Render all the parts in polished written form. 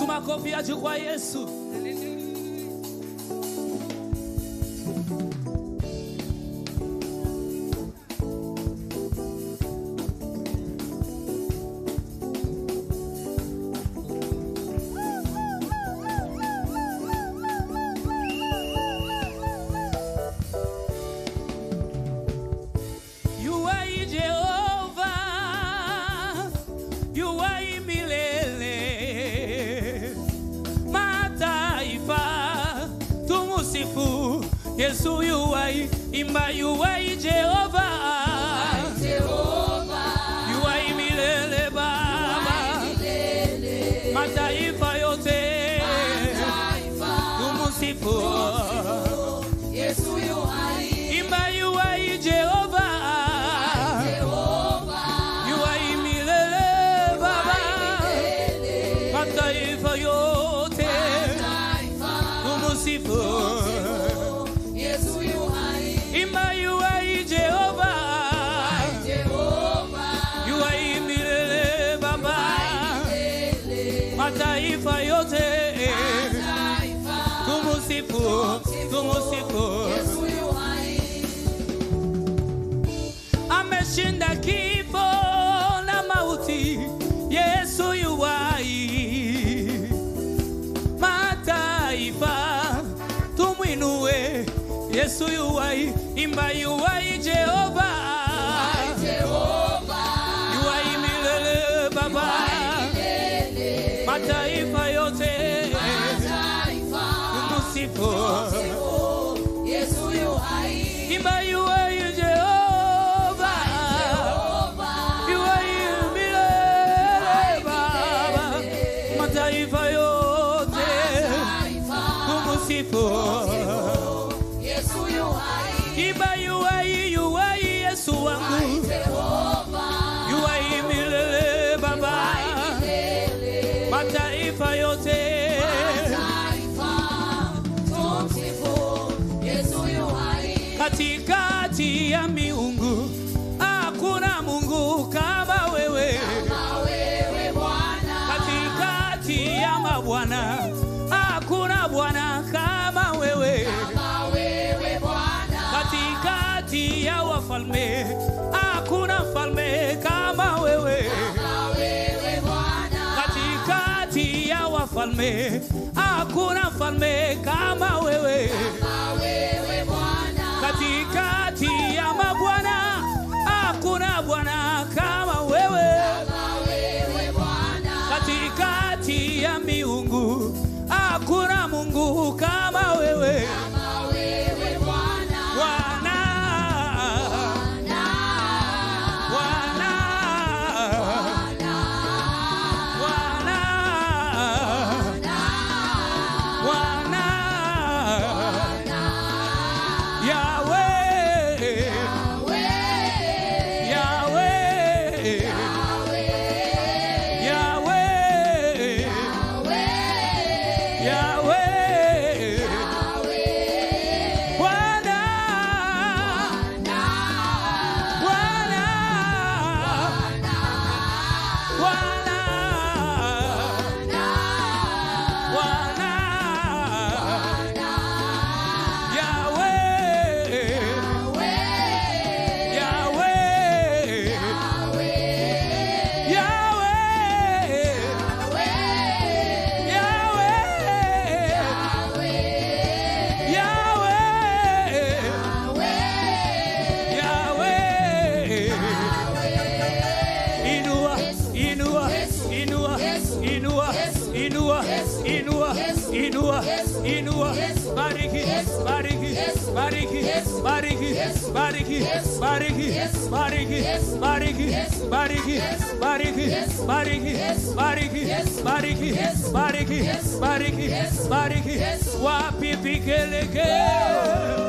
Ruhusu makofi yaje kwa Yesu. Yesu yuwai, imba yuwai Jehovah, yuwai milele Baba, mataifa yote tumusifu. Yesu yuwai, imba yuwai Jehovah, yuwai milele Baba, mataifa yote tumusifu. Imba yuwai Jehovah, yuwai milele Baba, mataifa yote tumusifu, tumusifu. Ameshinda kifo na mauti, Yesu yuwai, mataifa tumwinue. Yesu yuwai, imba yuwai Jehovah, yuwai milele Baba, mataifa yote tumusifu. Yesu yuwai, imba yuwai Jehovah, yuwai milele Baba, mataifa yote tumusifu. Imba yuwai, yuwai Yesu wangu, yuwai milele Baba, mataifa yote tumsifu. Yesu yuwai, katikati ya miungu hakuna Mungu kama wewe, Bwana. Katikati ya mabwana hakuna Bwana kama wewe, katikati ya wafalme hakuna mfalme kama wewe, katikati ya wafalme hakuna mfalme kama wewe, katikati ya mabwana hakuna bwana kama wewe, katikati ya miungu hakuna Mungu kama wewe. Inua, bariki, bariki, bariki, bariki, bariki, bariki, bariki, bariki, bariki, bariki, bariki, bariki, bariki, bariki, bariki, bariki, wapi vigelegele.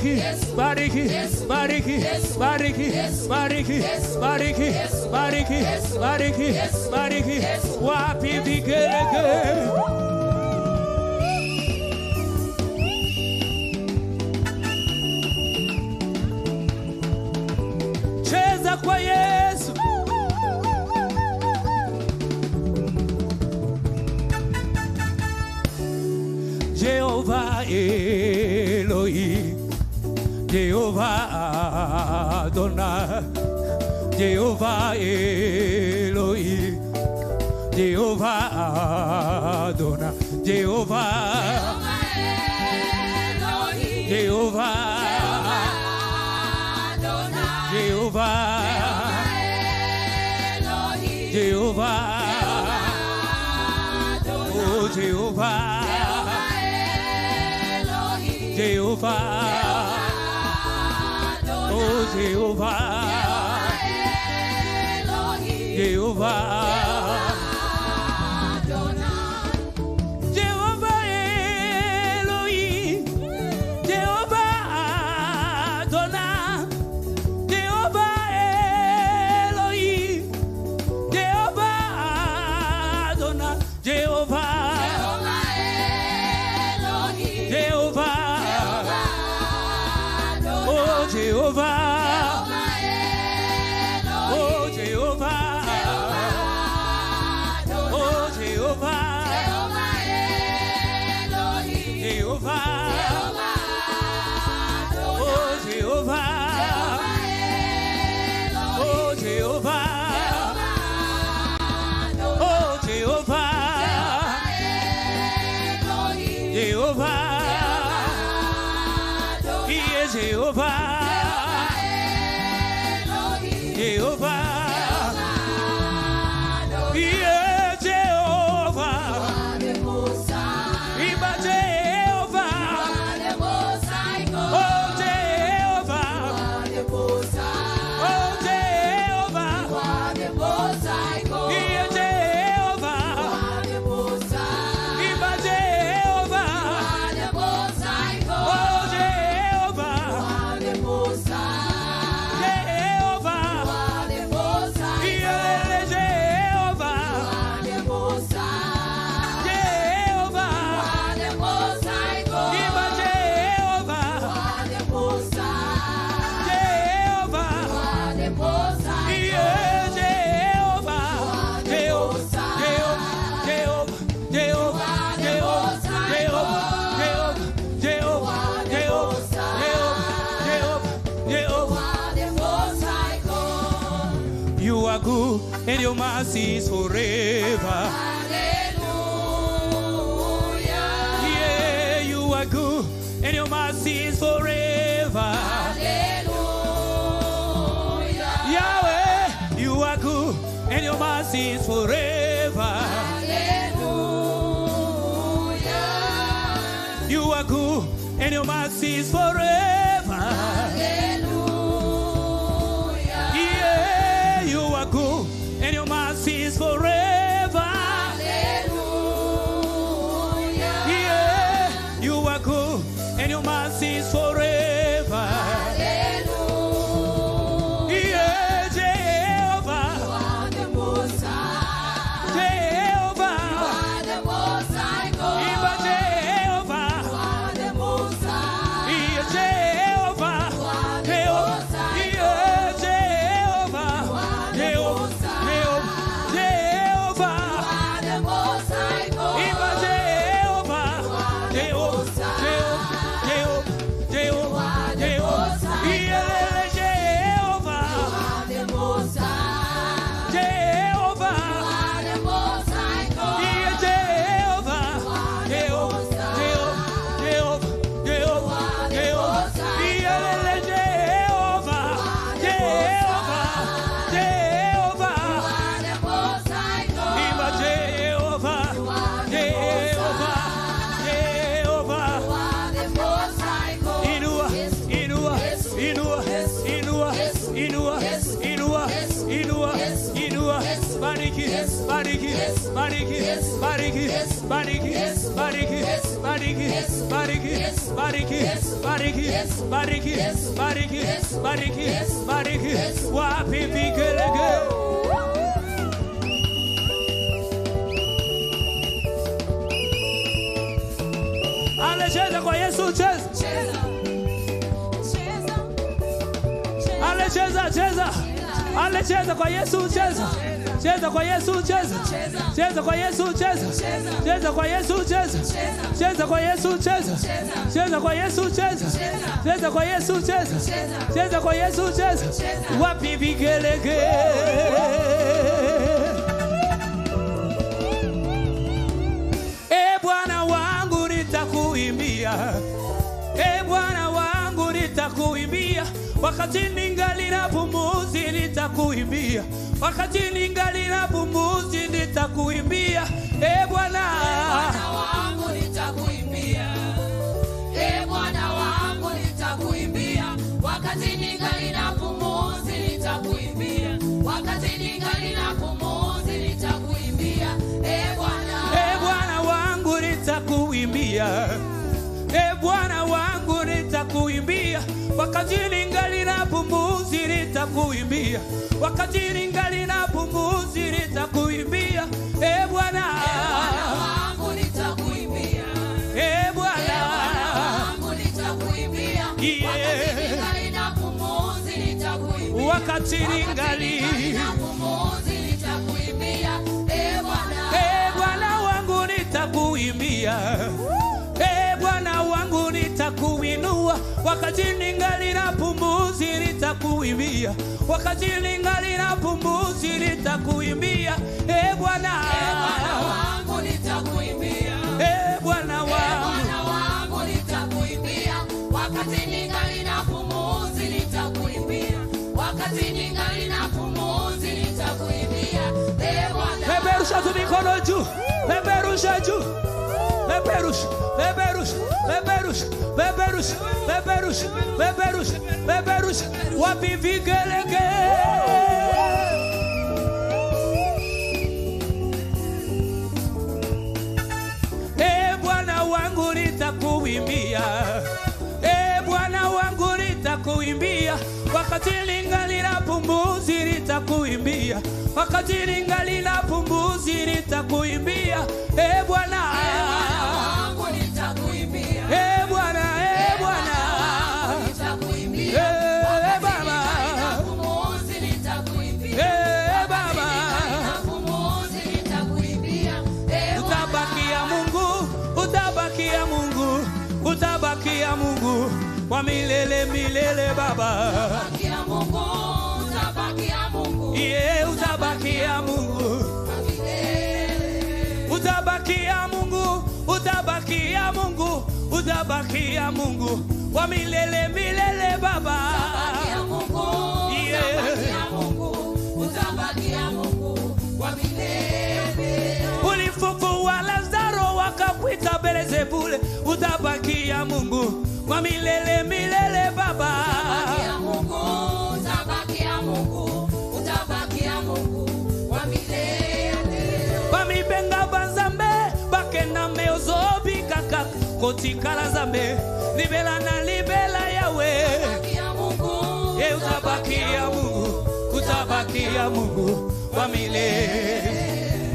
bariki, bariki, bariki, bariki, bariki, bariki, bariki, bariki, bariki, wapi vigelegele. Cheza kwa Yesu. Jehovah Elohim, Jehovah Adonai, Jehovah Elohim, Jehovah Adonai, Jehovah Elohim, Jehovah Adonai, Jehovah Elohim, Jehovah Adonai, oh Jehovah Jehovah, oh Jehovah, Jehovah, Jehovah Elohim, Jehovah Adonai, Jehovah Elohim, Jehovah Adonai, Jehovah, Jehovah. Jehovah, oh Jehovah, oh Jehovah, Jehovah, oh Jehovah, oh Jehovah, oh Jehovah, Jehovah, he is Jehovah. Jehovah, yeah, Jehovah, Iba Jehovah, oh Jehovah, oh Jehovah, yeah, Jehovah, Iba Jehovah, oh Jehovah, You are good and your mercy is forever. Hallelujah. Yeah, you are good and your mercy is forever. Hallelujah. Yahweh, you are good and your mercy is forever. Hallelujah. You are good and your mercy is forever. Hallelujah. Yeah, you are good and your mercy is forever. Hallelujah. Yeah, you are good and your mercy is forever. Hallelujah. Yeah, Jehovah, you are the Most High. Jehovah, you are the Most High God. Jehovah, you are the Most High. Yeah, Jehovah. bariki, bariki, bariki, bariki, bariki, bariki, bariki, bariki, bariki, bariki, bariki, bariki, wapi vigelege. Ale cheza kwa Yesu, cheza. Ale cheza, cheza. Ale cheza kwa Yesu, cheza. Cheza kwa Yesu, cheza. Cheza kwa Yesu, cheza. Cheza kwa Yesu, cheza. Cheza kwa Yesu, cheza. Cheza kwa Yesu, cheza. Cheza kwa Yesu, cheza. Cheza kwa Yesu, cheza. Wapi vigelege. Bwana wangu nitakuimbia. Bwana wangu nitakuimbia. Wakati ningali na pumzi nitakuimbia. Wakati ningali na pumzi nitakuimbia. Bwana wangu nitakuimbia. Bwana wangu nitakuimbia. Wakati ningali na pumzi nitakuimbia. Wakati ningali na pumzi nitakuimbia. Bwana wangu nitakuimbia. Bwana wangu nitakuimbia. Wakati ningali na pumzi nitakuimbia. Wakati ningali na pumzi nitakuimbia. Bwana wangu nitakuimbia. Bwana wangu nitakuimbia. Wakati ningali na pumzi nitakuimbia. Wakati ningali na pumzi nitakuimbia. Bwana wangu nitakuimbia. Bwana wangu nitakuinua. Wakati ningali na pumzi nitakuimbia. Wakati ningali na pumzi nitakuimbia. Bwana wangu nitakuimbia. Bwana wangu nitakuimbia. Wakati ningali na pumzi nitakuimbia. Wakati ningali na pumzi nitakuimbia. Peperusha tu mikono juu. Peperusha juu. Peperusha, peperusha, peperusha, peperusha, peperusha, peperusha, peperusha. Wapi vigelege. Bwana wangu nitakuimbia. Bwana wangu nitakuimbia. Wakati ningali na pumzi nitakuimbia. Wakati ningali na pumzi nitakuimbia. Bwana wangu nitakuimbia. Bwana, Bwana nitakuimbia. Baba pumzi nitakuimbia. Baba pumzi nitakuimbia. utabakia Mungu, utabakia Mungu, utabakia Mungu kwa milele milele Baba. Utabakia Mungu, utabakia Mungu. Utabakia Mungu. Utabakia Mungu, utabakia Mungu, utabakia Mungu wa milele milele Baba. Utabakia Mungu, utabakia Mungu, utabakia Mungu wa milele. Ulifufua Lazaro wakakuita Belzebule. Utabakia Mungu wa milele milele Baba. Utabakia Mungu, utabakia Mungu, utabakia Mungu wa milele. Bamibenga banzambe bakena meozobi kaka kotikala zambe libela na libela yawe. Utabakia Mungu, utabakia Mungu, utabakia Mungu wa milele.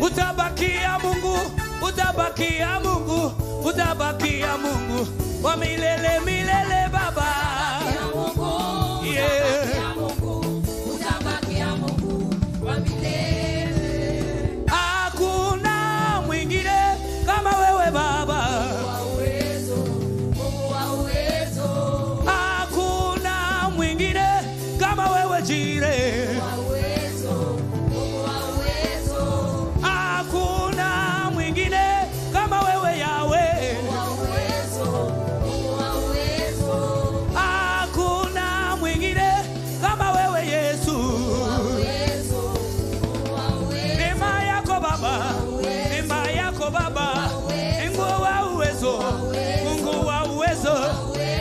Utabakia Mungu, utabakia Mungu, utabakia Mungu wa milele milele Baba. Utabakia Mungu, utabakia Mungu, utabakia Mungu wa milele. Hakuna mwingine kama wewe Baba. Hakuna mwingine kama wewe Jire. Hakuna mwingine kama wewe Yawe. Hakuna mwingine kama wewe Yesu. Neema yako Baba, neema yako Baba. Mungu wa uwezo, Mungu wa uwezo,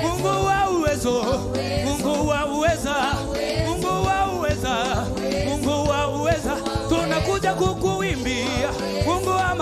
Mungu wa uwezo, Mungu wa uweza, Mungu wa uweza, Mungu wa uweza. Tunakuja kukuimbia Mungu wa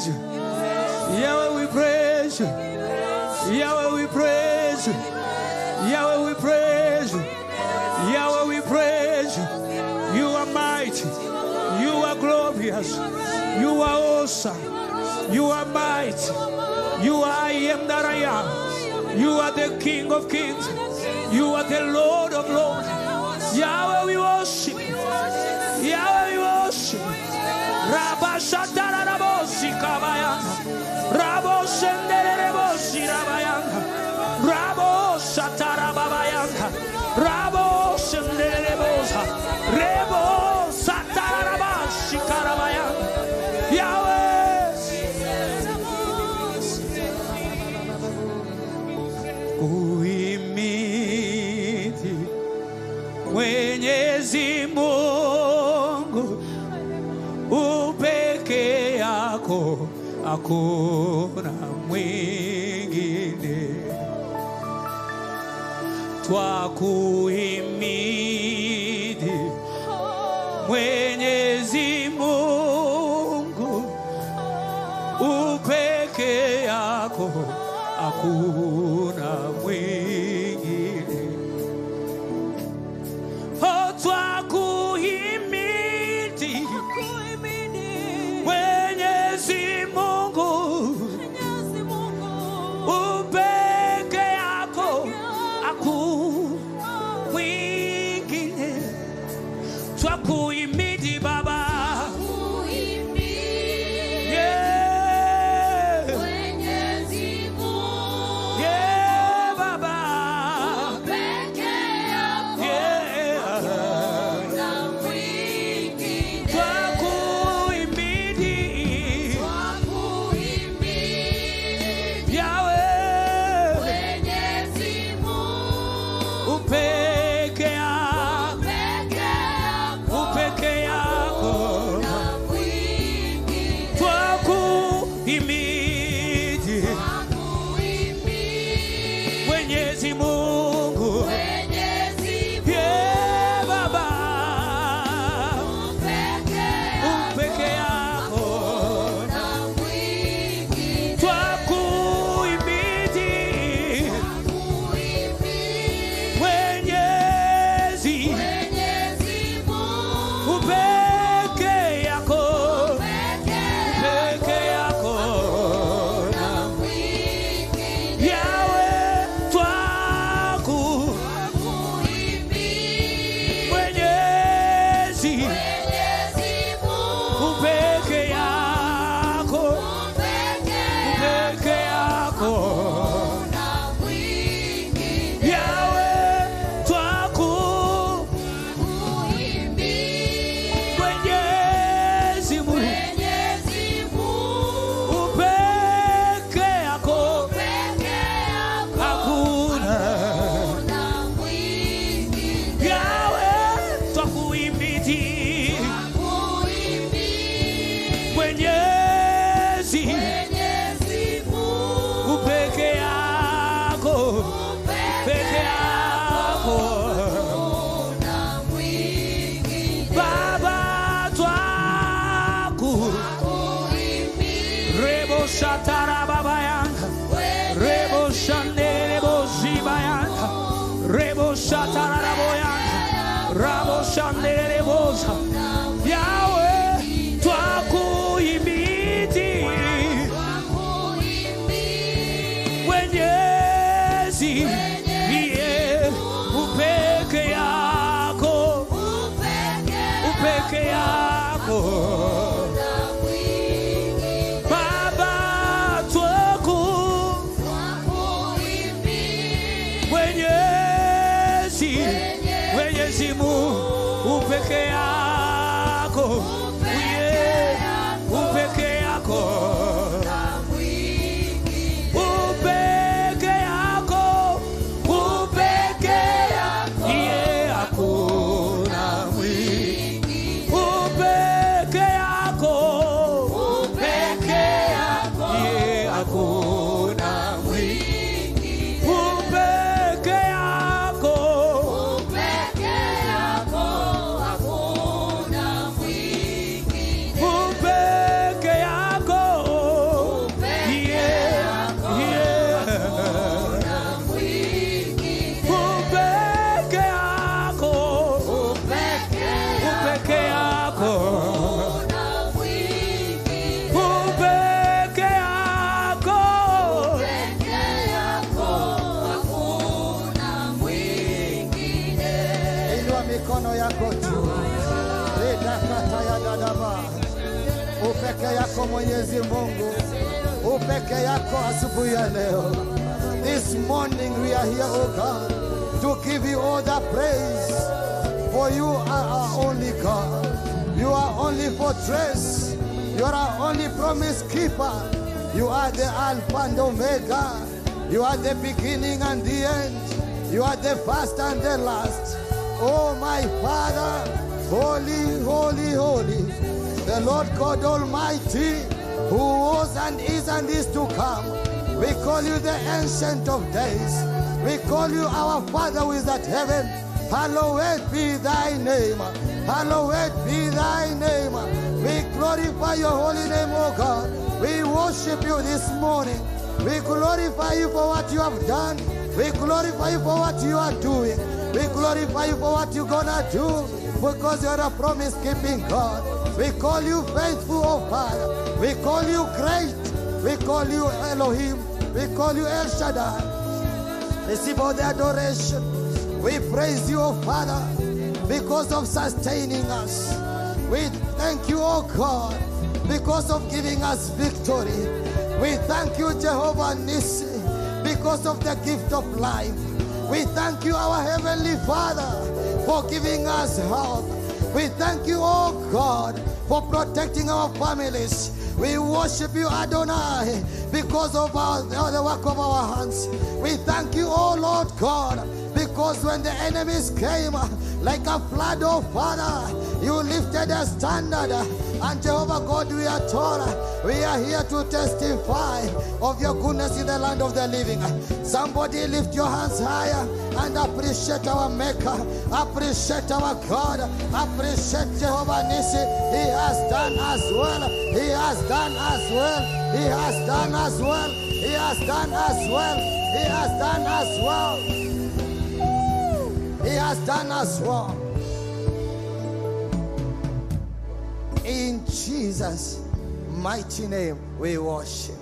praise you. Yahweh, we praise you. Yahweh, we praise you. Yahweh, we praise you. Yahweh, we praise you. You are mighty. You are glorious. You are awesome. You are mighty. You are I am that I am. You are the King of kings. You are the Lord of lords. Yahweh, we worship. Yahweh, we worship. Rabba Shatara Rabosi Kabayanga. Rabo Sendere Rebosi Rabayanga. Rabo Shatara Babayanga. Rabo Sendere Rebosa. Rebo Satara Rabashi Karabayanga. Yahweh. Uimiti Mwenyezi Mungu upeke yako hakuna mwingine. Twakuhimidi Mwenyezi Mungu upeke yako hakuna mwingine. Oh, twakuhimidi Mwenyezi Mungu upeke yako hakuna mwingine. Twakuhimidi Baba. Shatara Babayanga, Rebo Shandere Bozibayanga, Rebo Shatara Raboyanga, Rabo Shandere Boza. Yahweh, twakuhimidi Mwenyezi, upeke yako, upeke yako. yako Mwenyezi Mungu, upeke yako asubuhi ya leo. This morning we are here, oh God, to give you all the praise, for you are our only God. You are only fortress. You are our only promise keeper. You are the Alpha and Omega. You are the beginning and the end. You are the first and the last. Oh my Father, holy, holy, holy, the Lord God Almighty, who was and is to come. We call you the Ancient of Days. We call you our Father who is at heaven. Hallowed be thy name. Hallowed be thy name. We glorify your holy name, O God. We worship you this morning. We glorify you for what you have done. We glorify you for what you are doing. We glorify you for what you're gonna do, because you're a promise-keeping God. We call you faithful, O Father. We call you great. We call you Elohim. We call you El Shaddai. Receive all the adoration. We praise you, O Father, because of sustaining us. We thank you, O God, because of giving us victory. We thank you, Jehovah Nissi, because of the gift of life. We thank you, our Heavenly Father, for giving us help. We thank you, oh God, for protecting our families. We worship you, Adonai, because of the work of our hands. We thank you, oh Lord God, because when the enemies came like a flood, oh Father, you lifted a standard. And Jehovah God, we are told, we are here to testify of your goodness in the land of the living. Somebody lift your hands higher and appreciate our Maker, appreciate our God, appreciate Jehovah Nissi. He has done us well. He has done us well. He has done us well. He has done us well. He has done us well. He has done us well. In Jesus' mighty name we worship.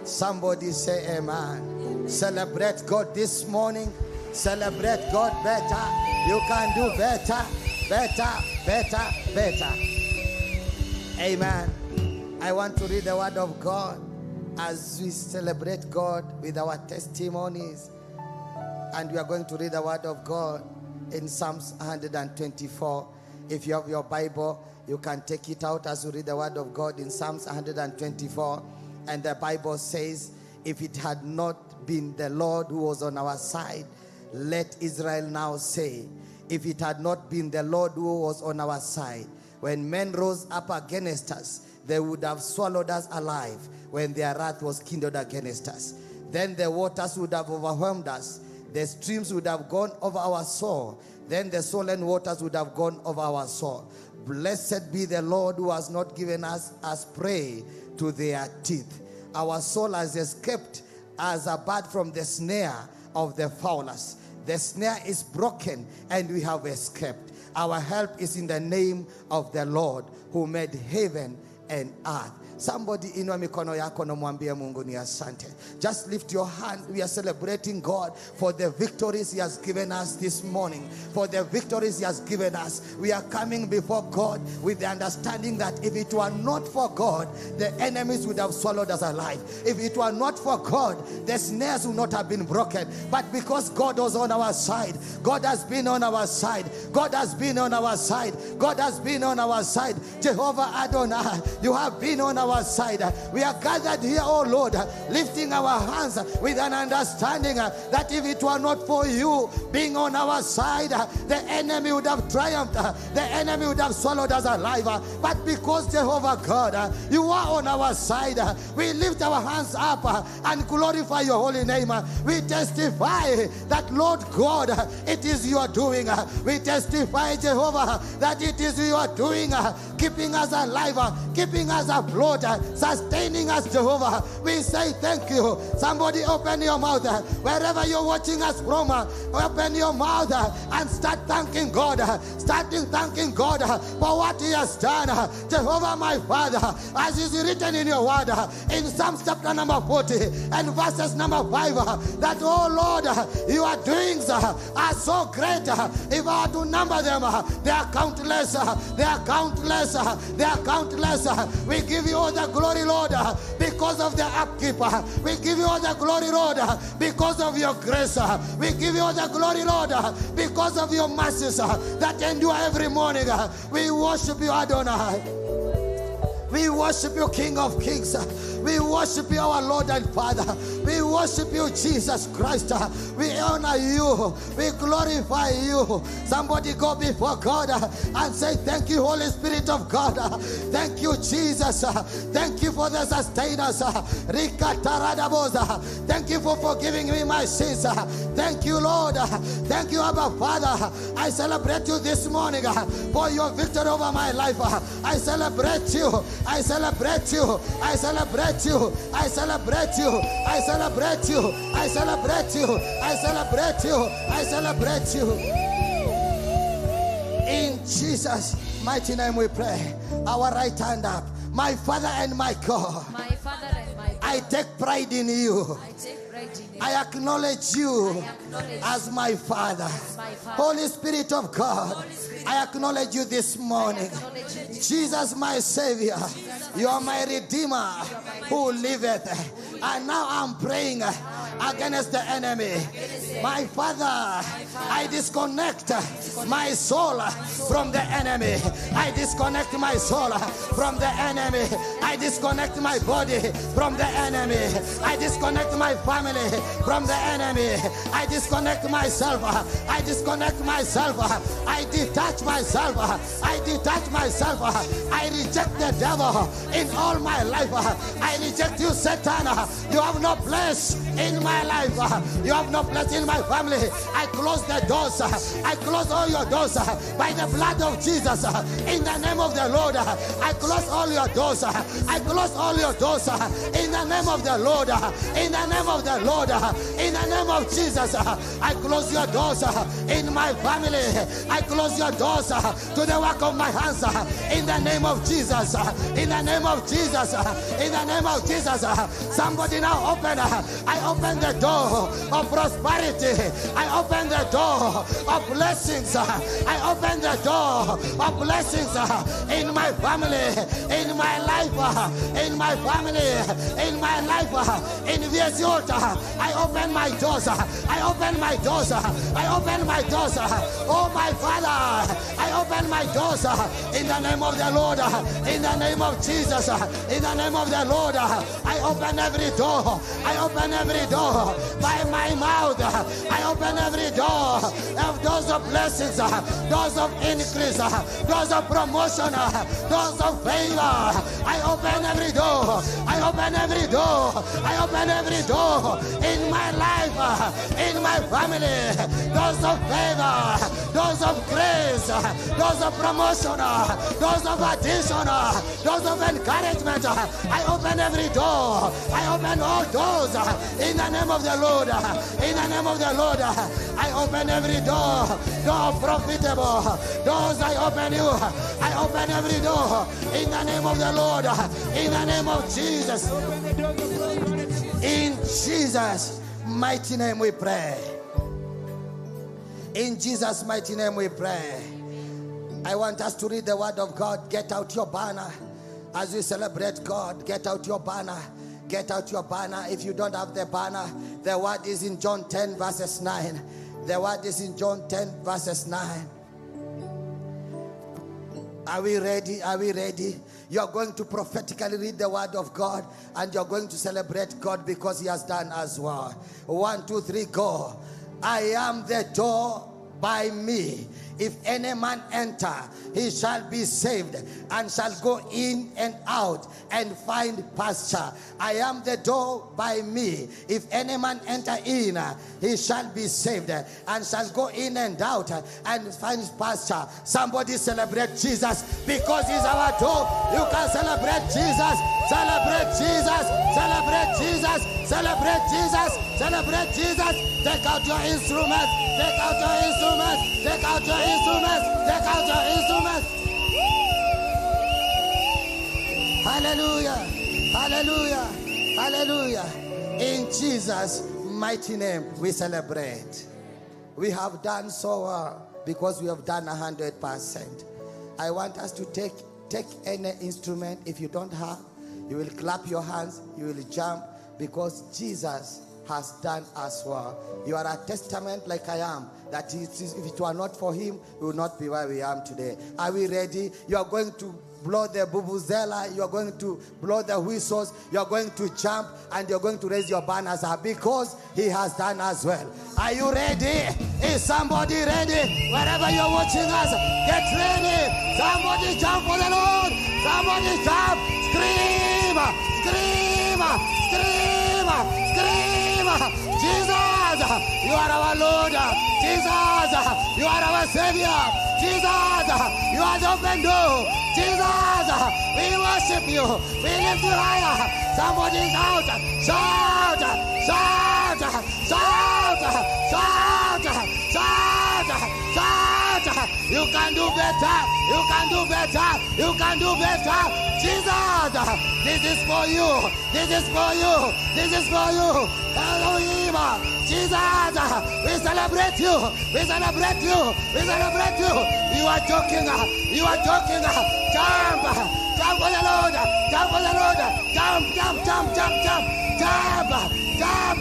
Somebody say amen. Celebrate God this morning. Celebrate God better. You can do better, better, better, better. Amen. I want to read the word of God as we celebrate God with our testimonies. And we are going to read the word of God in Psalms 124. If you have your Bible, you can take it out as you read the word of God in Psalms 124. And the Bible says, if it had not been the Lord who was on our side, let Israel now say, if it had not been the Lord who was on our side, when men rose up against us, they would have swallowed us alive when their wrath was kindled against us. Then the waters would have overwhelmed us. The streams would have gone over our soul. Then the swollen waters would have gone over our soul. Blessed be the Lord who has not given us as prey to their teeth. Our soul has escaped as a bird from the snare of the fowlers. The snare is broken and we have escaped. Our help is in the name of the Lord who made heaven and earth. Somebody inua mikono yako na mwambie Mungu ni asante. Just lift your hand. We are celebrating God for the victories he has given us this morning. For the victories he has given us. We are coming before God with the understanding that if it were not for God, the enemies would have swallowed us alive. If it were not for God, the snares would not have been broken. But because God was on our side, God has been on our side. God has been on our side. God has been on our side. Jehovah Adonai, you have been on our side. We are gathered here, oh Lord, lifting our hands with an understanding that if it were not for you being on our side, the enemy would have triumphed. The enemy would have swallowed us alive. But because Jehovah God, you are on our side, we lift our hands up and glorify your holy name. We testify that, Lord God, it is your doing. We testify, Jehovah, that it is your doing, keeping us alive, keeping us afloat, sustaining us, Jehovah. We say thank you. Somebody open your mouth. Wherever you're watching us from, open your mouth and start thanking God. Starting thanking God for what he has done. Jehovah, my Father, as is written in your word, in Psalms chapter number 40 and verses number 5, that, oh Lord, your doings are so great. If I were to number them, they are countless. They are countless. endless, they are countless. We give you all the glory, Lord, because of the upkeep. We give you all the glory, Lord, because of your grace. We give you all the glory, Lord, because of your mercies that endure every morning. We worship you, Adonai. We worship you, King of Kings. We worship you, our Lord and Father. We worship you, Jesus Christ. We honor you. We glorify you. Somebody go before God and say, thank you, Holy Spirit of God. Thank you, Jesus. Thank you for the sustainers. Thank you for forgiving me my sins. Thank you, Lord. Thank you, Abba Father. I celebrate you this morning for your victory over my life. I celebrate you. I celebrate you. I celebrate you. I celebrate you. I celebrate you. I celebrate you. I celebrate you. I celebrate you. In Jesus' mighty name we pray. Our right hand up. My Father and my God. My Father and my God. I take pride in you. I take pride in you. I acknowledge you as my Father. Holy Spirit of God, I acknowledge you this morning. Jesus, my Savior, you are my Redeemer who liveth. And now I'm praying against the enemy. My Father, I disconnect my soul from the enemy. I disconnect my soul from the enemy. I disconnect my body from the enemy. I disconnect my family from the enemy. I disconnect myself. I disconnect myself. I detach myself. I detach myself. I reject the devil in all my life. I reject you, Satan. You have no place in my life. You have no place in my family. I close the doors. I close all your doors by the blood of Jesus. In the name of the Lord, I close all your doors. I close all your doors in the name of the Lord. In the name of the Lord. In the name of Jesus, I close your doors in my family. I close your doors to the work of my hands. In the name of Jesus. In the name of Jesus. In the name of Jesus. Somebody now open. I open the door of prosperity. I open the door of blessings. I open the door of blessings in my family, in my life, in my family, in my life, in this altar. I open my doors. I open my doors. I open my doors. Oh, my Father, I open my doors in the name of the Lord. In the name of Jesus. In the name of the Lord. I open every door. I open every door by my mouth. I open every door of doors of blessings, doors of increase, doors of promotion, doors of favor. I open every door. I open every door. I open every door in my life, in my family. Doors of favor, doors of grace, doors of promotion, doors of addition, doors of encouragement. I open every door. I open all doors in the name of the Lord. In the name of the Lord, I open every door. Door profitable doors. I open you. I open every door in the name of the Lord. In the name of Jesus. In Jesus' mighty name we pray. In Jesus' mighty name we pray. I want us to read the word of God. Get out your banner as we celebrate God. Get out your banner. Get out your banner. If you don't have the banner, the word is in John 10 verses 9. The word is in John 10 verses 9. Are we ready? Are we ready? You're going to prophetically read the word of God, and you're going to celebrate God because he has done as well. 1, 2, 3, go. I am the door. By me, if any man enter, he shall be saved, and shall go in and out and find pasture. I am the door. By me, if any man enter in, he shall be saved, and shall go in and out and find pasture. Somebody celebrate Jesus because he's our door. You can celebrate Jesus. Celebrate Jesus. Celebrate Jesus. Celebrate Jesus. Celebrate Jesus. Take out your instruments. Take out your instruments. Take out your instruments. Take out your instruments. Hallelujah. Hallelujah. Hallelujah. In Jesus' mighty name we celebrate. We have done so well because we have done 100%. I want us to take Take any instrument. If you don't have, you will clap your hands, you will jump, because Jesus has done as well. You are a testament like I am, that if it were not for him, we would not be where we are today. Are we ready? You are going to blow the vuvuzela, you are going to blow the whistles, you are going to jump, and you're going to raise your banners up, because he has done as well. Are you ready? Is somebody ready? Wherever you're watching us, get ready. Somebody jump for the Lord. Somebody jump. Scream, scream, scream, scream. Jesus, you are our Lord. Jesus, you are our Savior. Jesus, you are the open door. Jesus, we worship you. We lift you higher. Somebody shout, shout, shout, shout, shout, shout, shout. You can do better. You can do better. You can do better. Jesus, this is for you. This is for you. This is for you. Elohim, Jesus, we celebrate you. We celebrate you. We celebrate you. You are joking. You are joking. Jump. Jump for the Lord. Jump for the Lord. Jump, jump, jump, jump, jump. Jump. Jump.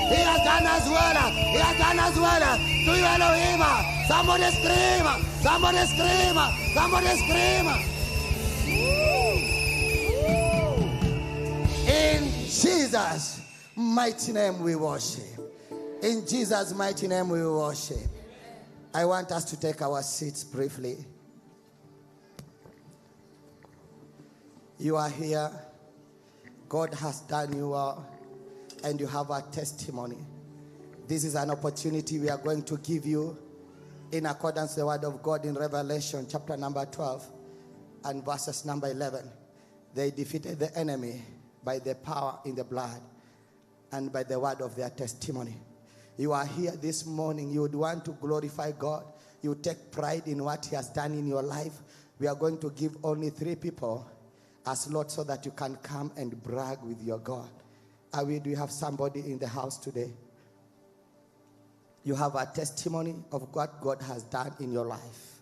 He has done as well. He has done as well. To you, Elohim. Somebody scream. Somebody scream. Somebody scream. In Jesus' mighty name we worship. In Jesus' mighty name we worship. I want us to take our seats briefly. You are here. God has done you well, and you have a testimony. This is an opportunity we are going to give you in accordance with the word of God in Revelation chapter number 12 and verses number 11. They defeated the enemy by the power in the blood and by the word of their testimony. You are here this morning. You would want to glorify God. You take pride in what he has done in your life. We are going to give only 3 people a slot so that you can come and brag with your God. Do you have somebody in the house today? You have a testimony of what God has done in your life.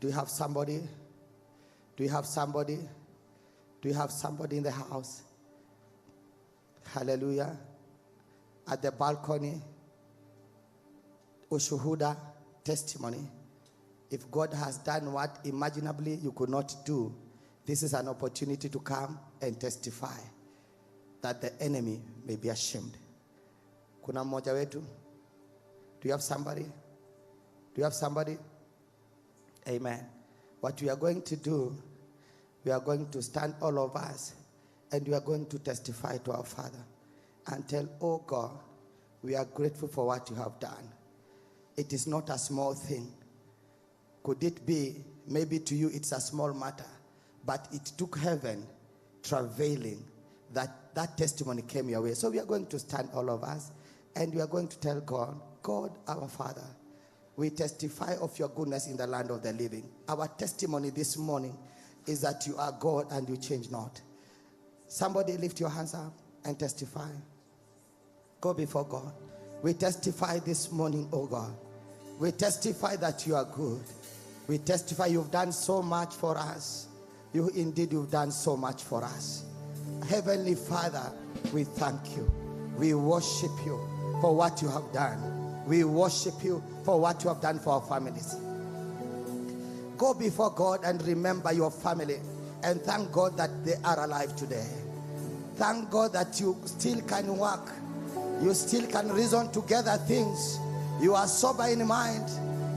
Do you have somebody? Do you have somebody? Do you have somebody in the house? Hallelujah. At the balcony, ushuhuda, testimony. If God has done what imaginably you could not do, this is an opportunity to come and testify that the enemy may be ashamed. Kuna mmoja wetu? Do you have somebody? Do you have somebody? Amen. What we are going to do, we are going to stand all of us, and we are going to testify to our Father and tell, oh God, we are grateful for what you have done. It is not a small thing. Could it be, maybe to you it's a small matter, but it took heaven travailing that testimony came your way. So we are going to stand all of us, and we are going to tell God, God, our Father, we testify of your goodness in the land of the living. Our testimony this morning is that you are God and you change not. Somebody lift your hands up and testify. Go before God. We testify this morning, oh God. We testify that you are good. We testify you've done so much for us. You've done so much for us. Heavenly Father, we thank you. We worship you for what you have done. We worship you for what you have done for our families. Go before God and remember your family, and thank God that they are alive today. Thank God that you still can work. You still can reason together things. You are sober in mind.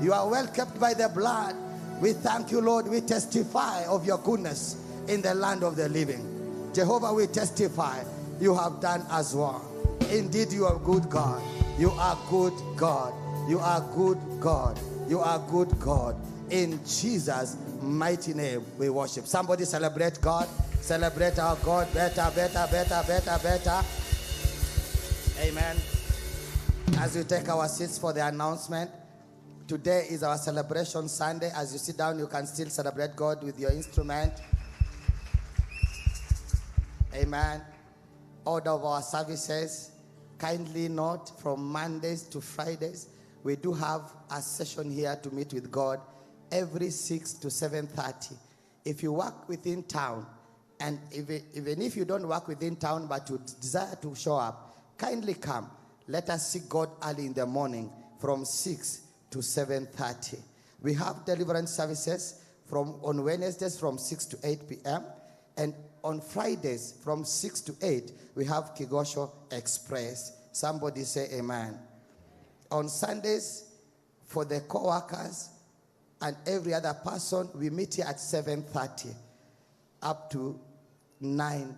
You are well kept by the blood. We thank you, Lord. We testify of your goodness in the land of the living. Jehovah, we testify you have done as well. Indeed, you are good God. You are good God. You are good God. You are good God. In Jesus' mighty name we worship. Somebody celebrate God. Celebrate our God. Better, better, better, better, better. Amen. As we take our seats for the announcement, today is our celebration Sunday. As you sit down, you can still celebrate God with your instrument. Amen. Order of our services. Kindly note, from Mondays to Fridays, we do have a session here to meet with God every 6 to 7:30 if you work within town, and even if you don't work within town but you desire to show up, kindly come. Let us seek God early in the morning from 6 to 7:30. We have deliverance services on Wednesdays from 6 to 8 p.m. And on Fridays from 6 to 8, we have Kigosho Express. Somebody say amen. On Sundays, for the co-workers and every other person, we meet here at 7:30 up to 9.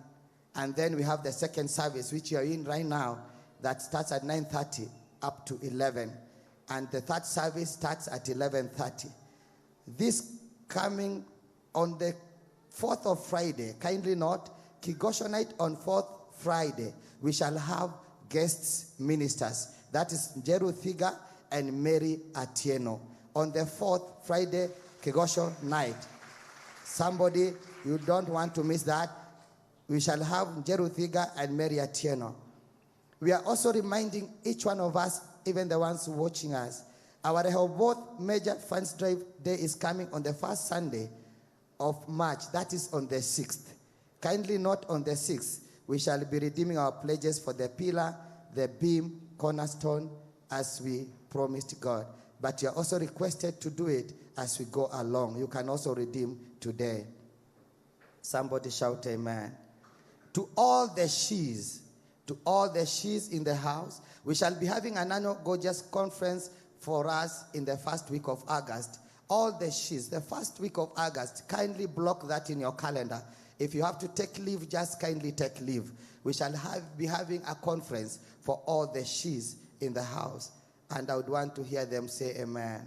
And then we have the second service, which you are in right now, that starts at 9:30 up to 11. And the third service starts at 11:30. This coming on the 4th of Friday, kindly note, Kigosho night on 4th Friday, we shall have guests ministers. That is Jeru Thiga and Mary Atieno. On the 4th Friday, Kigosho night. Somebody, you don't want to miss that. We shall have Jeru Thiga and Mary Atieno. We are also reminding each one of us, even the ones watching us, our Rehoboth Major Funds Drive Day is coming on the first Sunday of March. That is on the 6th. Kindly note, on the 6th, we shall be redeeming our pledges for the pillar, the beam, cornerstone, as we promised God. But you are also requested to do it as we go along. You can also redeem today. Somebody shout amen. To all the she's in the house, we shall be having an annual gorgeous conference for us in the first week of August. All the she's, the first week of August, kindly block that in your calendar. If you have to take leave, just kindly take leave. We shall be having a conference for all the she's in the house. And I would want to hear them say amen. Amen.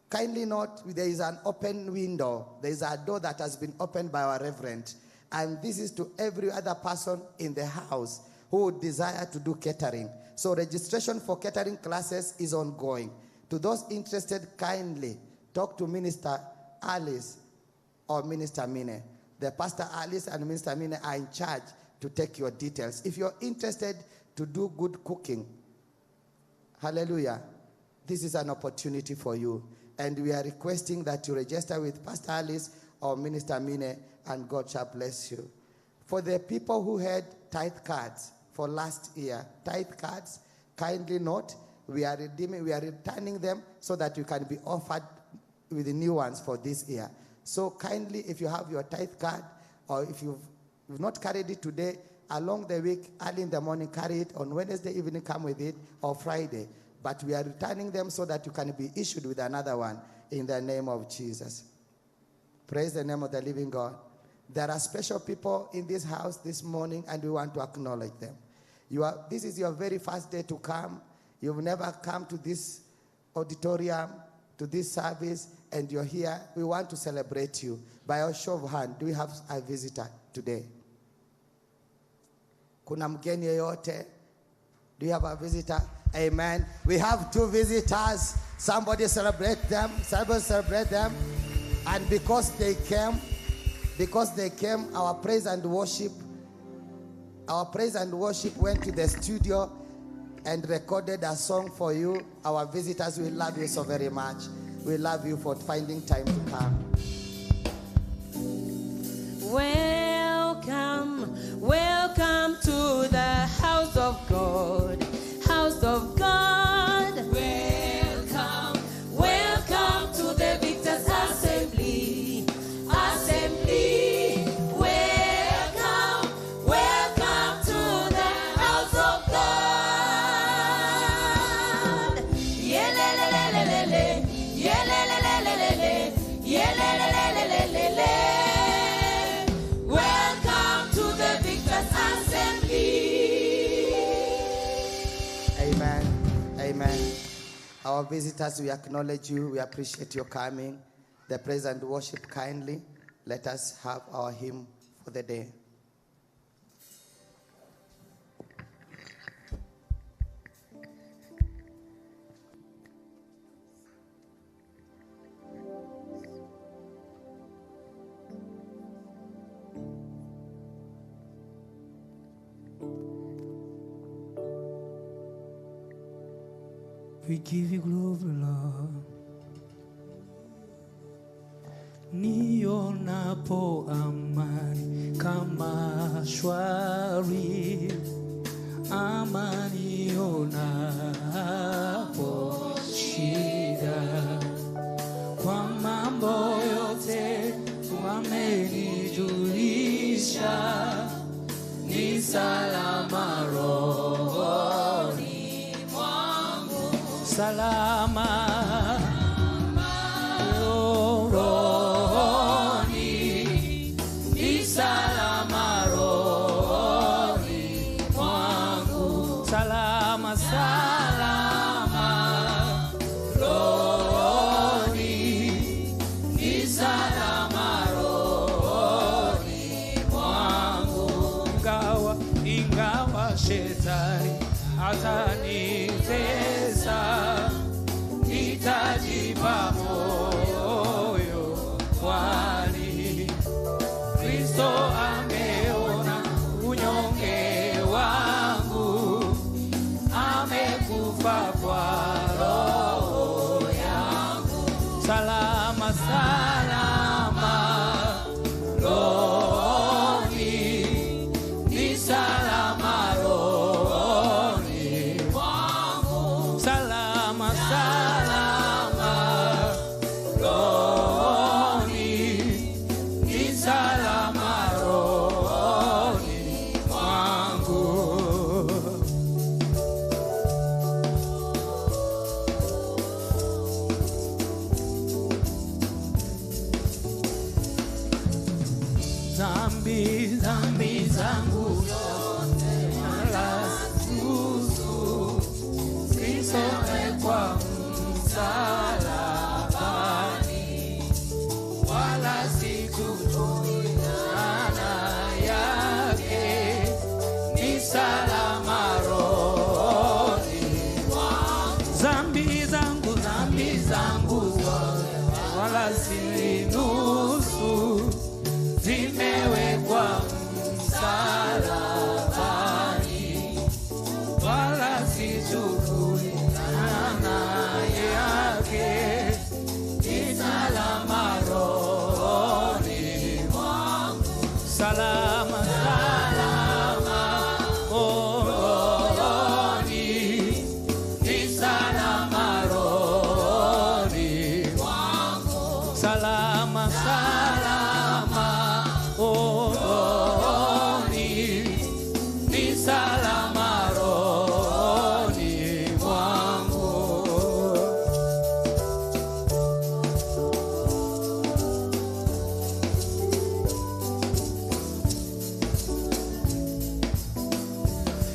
Kindly note, there is an open window. There is a door that has been opened by our reverend. And this is to every other person in the house who would desire to do catering. So registration for catering classes is ongoing. To those interested, kindly talk to Minister Alice or Minister Mine. The Pastor Alice and Minister Mine are in charge to take your details. If you're interested to do good cooking, hallelujah, this is an opportunity for you. And we are requesting that you register with Pastor Alice or Minister Mine, and God shall bless you. For the people who had tithe cards for last year, tithe cards, kindly note, we are returning them so that you can be offered with the new ones for this year. So kindly, if you have your tithe card, or if you've not carried it today, along the week, early in the morning, carry it. On Wednesday evening, come with it, or Friday. But we are returning them so that you can be issued with another one in the name of Jesus. Praise the name of the living God. There are special people in this house this morning, and we want to acknowledge them. This is your very first day to come. You've never come to this auditorium, to this service, and you're here. We want to celebrate you. By a show of hand, do we have a visitor today? Kuna mgeni yeyote? Do you have a visitor? Amen. We have 2 visitors. Somebody celebrate them. Somebody celebrate them. And because they came, our praise and worship went to the studio and recorded a song for you. Our visitors, we love you so very much. We love you for finding time to come. Welcome, welcome to the house of God. House of God. Welcome, welcome to the Victor's Assembly. Assembly. Welcome, welcome to the house of God. Yelelelelelele, yelelelelelele, yelelelelelele. Welcome to the Victor's Assembly. Amen. Amen. Our visitors, we acknowledge you. We appreciate your coming. The praise and worship, kindly. Let us have our hymn for the day. We give you glory, Lord. nionapo amani kama shwari, amani nionapo shida, kwa mambo yote wamenijulisha, ni salama rohoni mwangu, salama rohoni, ni salama rohoni mwangu, salama salama rohoni, ni salama rohoni mwangu, ingawa shetani atanitesa, nitajipa moyo, kwani Kristo ameona unyonge wangu, amekufa kwa roho yangu, salama salama rohoni, ni salama rohoni mwangu, salama salama rohoni, ni salama rohoni mwangu. Dhambi zangu zote nalazuzu, zisomekwa msalabani, wala sikujui maana yake, ni salama rohoni mwangu. Dhambi zangu zote wala silinusu, zimewekwa msalabani, wala sijui maana yake, ni salama rohoni mwangu, salama salama rohoni, ni salama rohoni mwangu, salama salama rohoni, ni salama rohoni mwangu.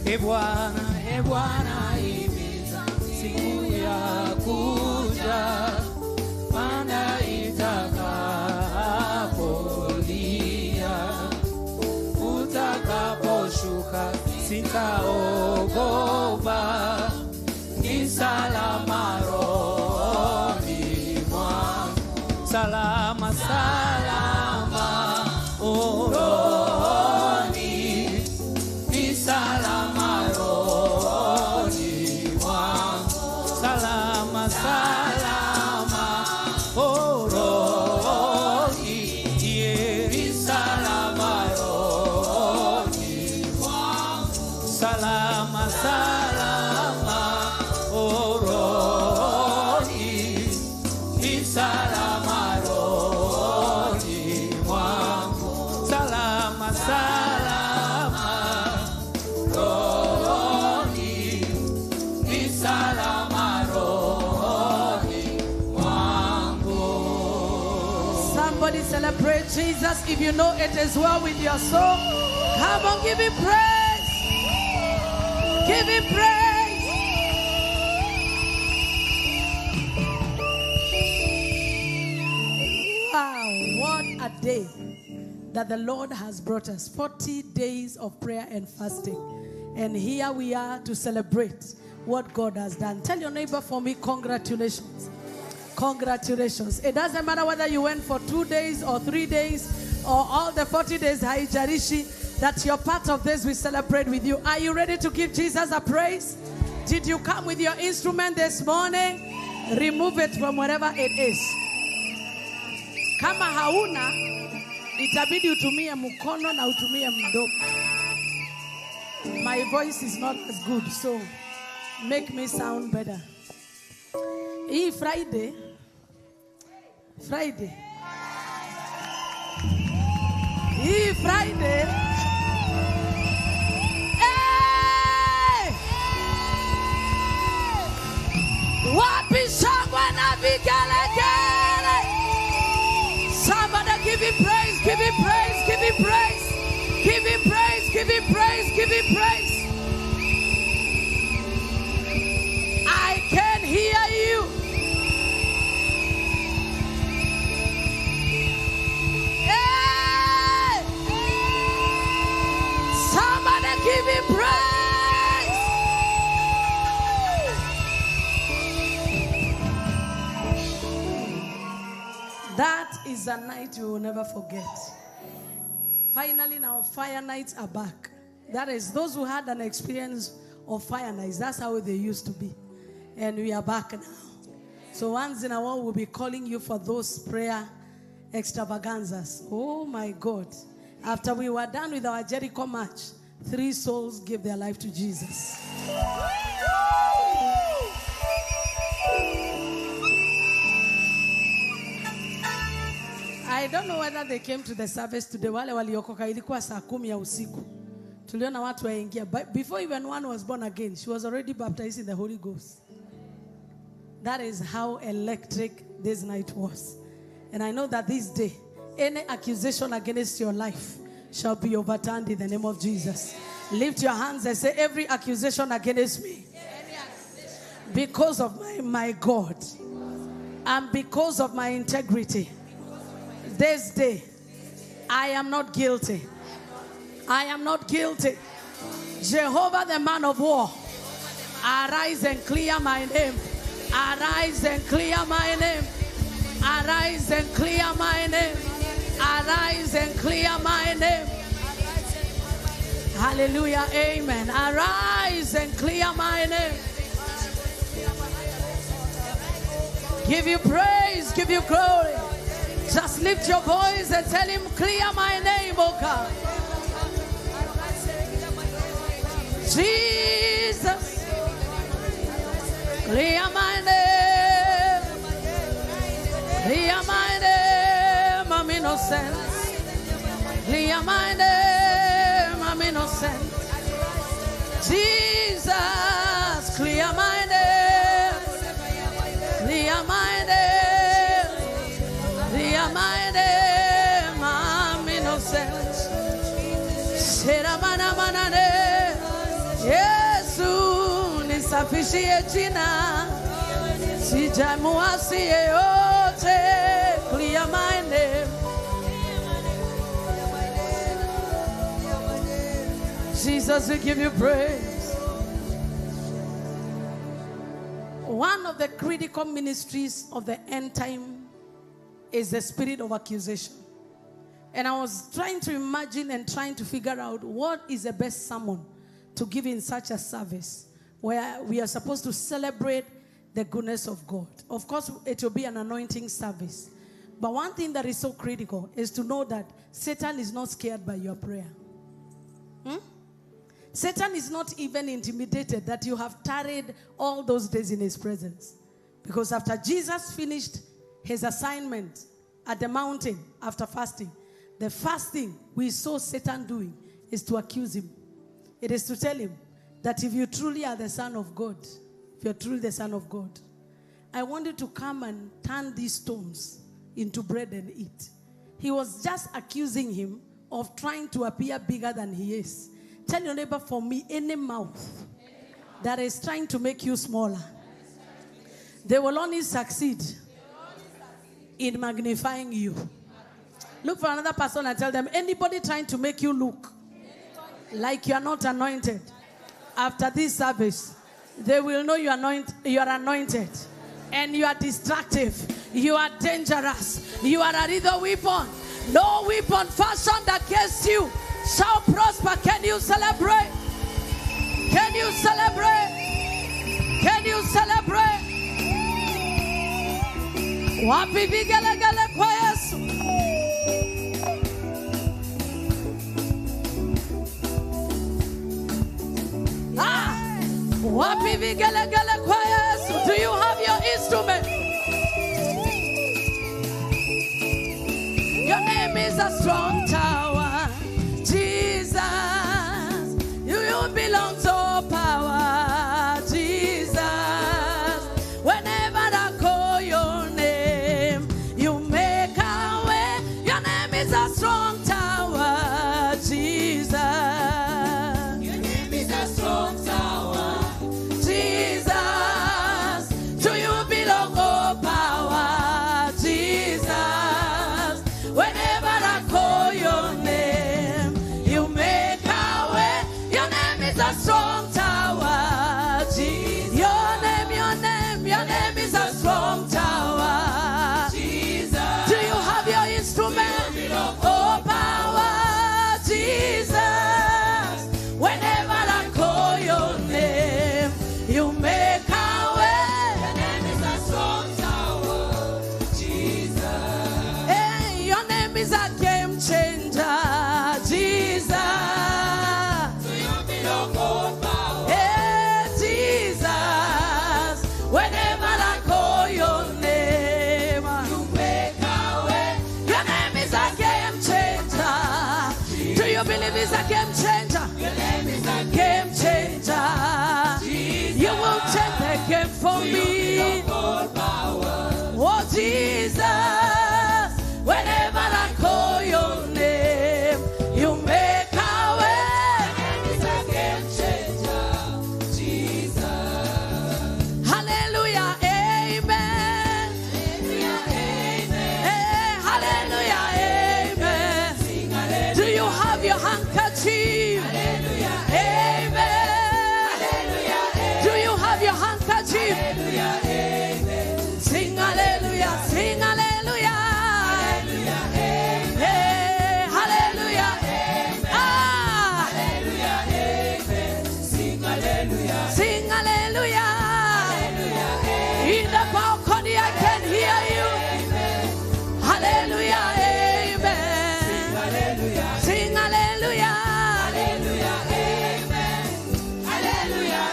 E Bwana, himiza siku ya kuja, panda itakapolia, utakaposhuka sitaogopa, ni salama rohoni mwangu, salama salama rohoni, ni salama rohoni mwangu, salama salama rohoni, ni salama rohoni mwangu, salama salama rohoni, ni salama rohoni mwangu, salama salama rohoni, ni salama rohoni mwangu. Somebody celebrate Jesus if you know it as well with your soul. Come on, give him praise. Give him praise. Wow, what a day that the Lord has brought us. 40 days of prayer and fasting. And here we are to celebrate what God has done. Tell your neighbor for me, congratulations. Congratulations. It doesn't matter whether you went for 2 days or 3 days or all the 40 days, Haijarishi, that you're part of this. We celebrate with you. Are you ready to give Jesus a praise? Did you come with your instrument this morning? Remove it from wherever it is. Kama hauna, itabidi utumie mkono na utumie mdomo. My voice is not as good, so make me sound better. Hii Friday. Hii Friday. Hey! Wapi shangwe na vigelegele. Somebody give him praise, give him praise, give him praise. Give him praise, give him praise, give him praise. I can hear you. Hey! Somebody give him praise. That is a night you will never forget. Finally, now fire nights are back. That is, those who had an experience of fire nights, that's how they used to be. And we are back now. So once in a while, we'll be calling you for those prayer extravaganzas. Oh my God. After we were done with our Jericho march, 3 souls gave their life to Jesus. I don't know whether they came to the service today. Wale waliokoka ilikuwa saa 10 ya usiku. Tuliona watu waingia. But before even one was born again, she was already baptized in the Holy Ghost. That is how electric this night was. And I know that this day, any accusation against your life shall be overturned in the name of Jesus. Lift your hands and say, every accusation against me, because of my God, and because of my integrity, this day, I am not guilty. I am not guilty. Jehovah, the man of war, arise and clear my name. Arise and clear my name. Arise and clear my name. Arise and clear my name. Hallelujah, amen. Arise and clear my name. Give you praise, give you glory. Just lift your voice and tell him, clear my name, oh God. Jesus, clear my name. Clear my name, I'm innocent. Clear my name, I'm innocent. Jesus, clear my name. Clear my name. Clear my name, I'm innocent. Sheramana manane. Yesu nisafishie jina. Sijamuasi yeyote. Clear my name. Jesus, we give you praise. One of the critical ministries of the end time is the spirit of accusation. And I was trying to imagine and trying to figure out what is the best sermon to give in such a service where we are supposed to celebrate the goodness of God. Of course, it will be an anointing service. But one thing that is so critical is to know that Satan is not scared by your prayer. Satan is not even intimidated that you have tarried all those days in his presence. Because after Jesus finished his assignment at the mountain after fasting, the first thing we saw Satan doing is to accuse him. It is to tell him that if you truly are the Son of God, if you're truly the Son of God, I want you to come and turn these stones into bread and eat. He was just accusing him of trying to appear bigger than he is. Tell your neighbor, for me, any mouth that is trying to make you smaller, they will only succeed in magnifying you. Look for another person and tell them, anybody trying to make you look like you are not anointed, after this service, they will know you are anointed. And you are destructive. You are dangerous. You are a little weapon. No weapon fashioned against you shall prosper. Can you celebrate? Can you celebrate? Can you celebrate? Wapi vigelegele kwa Yesu? Wapi vigelegele kwa Yesu? Do you have your instrument? Your name is a strong tower, Jesus. You belong to power, Jesus. Whenever I call your name, you make a way. Your name is a strong tower, Jesus. Your name is a strong tower. Jesus, to you belong all power, Jesus. Whenever I call your name, you make a way. Your name is a strong tower, Jesus. Your name is a strong tower, Jesus. Do you have your instrument? Oh, power, Jesus. Whenever I call your name, you make a way. Your name is a strong tower, Jesus. Hey, your name is a game changer, Jesus. To you belong all power. Hey, Jesus. Whenever I call your name, You make a way. your name is a game changer. Do you believe it's a game changer? Your name is a Game changer. You will change the game for me. all power. Oh, Jesus. Whenever I call your name, you make a way. It's a game changer, Jesus. Hallelujah, amen. Hey, hallelujah, amen. Do you have your handkerchief? Amen. Do you have your handkerchief? Sing hallelujah, sing hallelujah. Hey, hallelujah. Ah, Sing hallelujah. sing hallelujah. In the balcony, I can hear you. Hallelujah, amen. Sing hallelujah.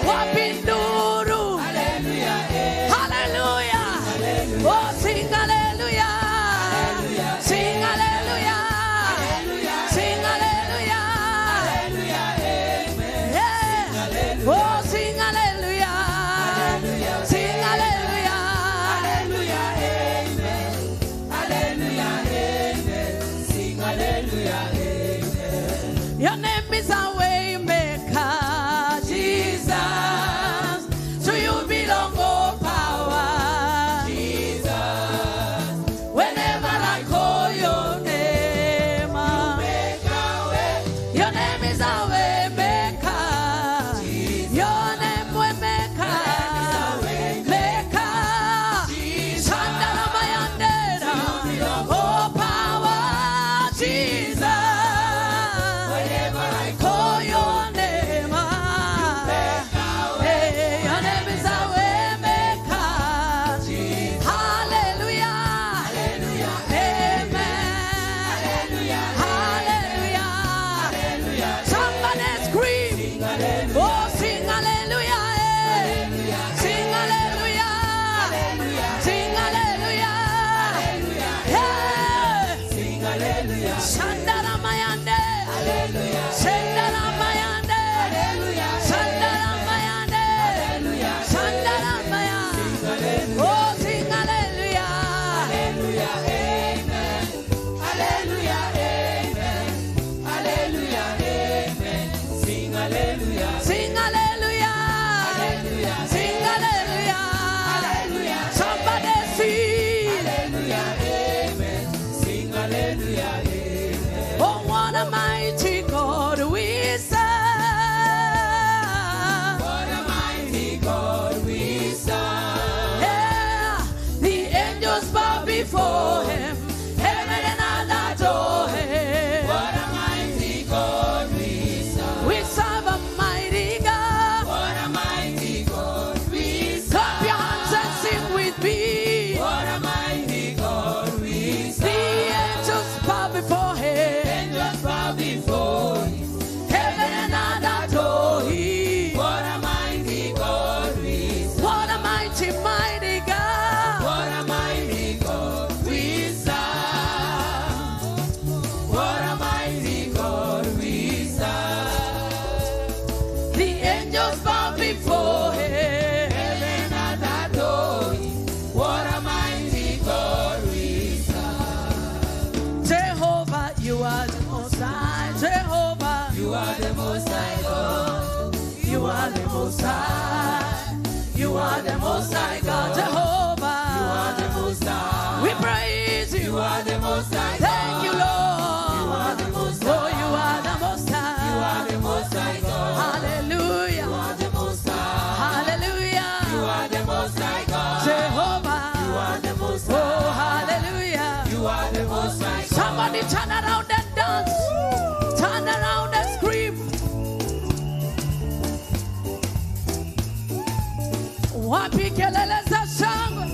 Wapinduru. Hallelujah. Oh, sing hallelujah. Sing hallelujah. Sing hallelujah. Yeah. Oh, sing hallelujah. Sing hallelujah. Your name is a way maker, Jesus. To you belong all power, Jesus. Whenever I call your name, your name is a way maker. Your name way maker, maker. Shandana Mayandera, all power, Jesus. Call your name, hey, your name is a way maker. Hallelujah, amen. Hallelujah. Somebody scream, oh, sing hallelujah, eh. Sing hallelujah, sing hallelujah, yeah. Shandara Mayande, Shandara Mayande, Shandara Mayande, Shandara Mayande. Oh, sing hallelujah. Sing hallelujah. Sing hallelujah. Somebody sing. Oh, what a mighty God we serve. Yeah, the angels bow before him. Heaven and earth adore him. We serve a mighty God. angels bow before him. Heaven and adore him. What a mighty God we serve. Jehovah, you are the most high. Jehovah, You are the most high God. you are the most high. You are the most high God. Jehovah, You are the most high. we praise you. You are the most high. Thank you, Lord. You are the most Oh, high. you are the most high. You are the most high God. Hallelujah. You are the most high. Hallelujah. You are the most high God. Jehovah. You are the most Oh, high. hallelujah. You are the most high God. Somebody turn around and dance. Turn around and scream. Wapi kelele za shangwe.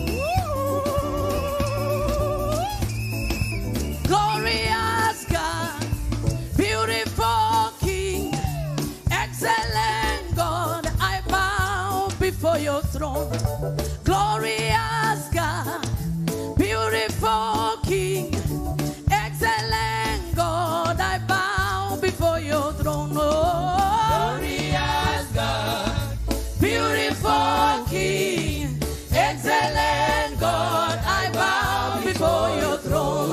Glorious God, beautiful King, excellent God, I bow before your throne. Glorious God, beautiful King, excellent God, I bow before your throne. Oh, Glorious God. beautiful King, excellent God, I bow before your throne.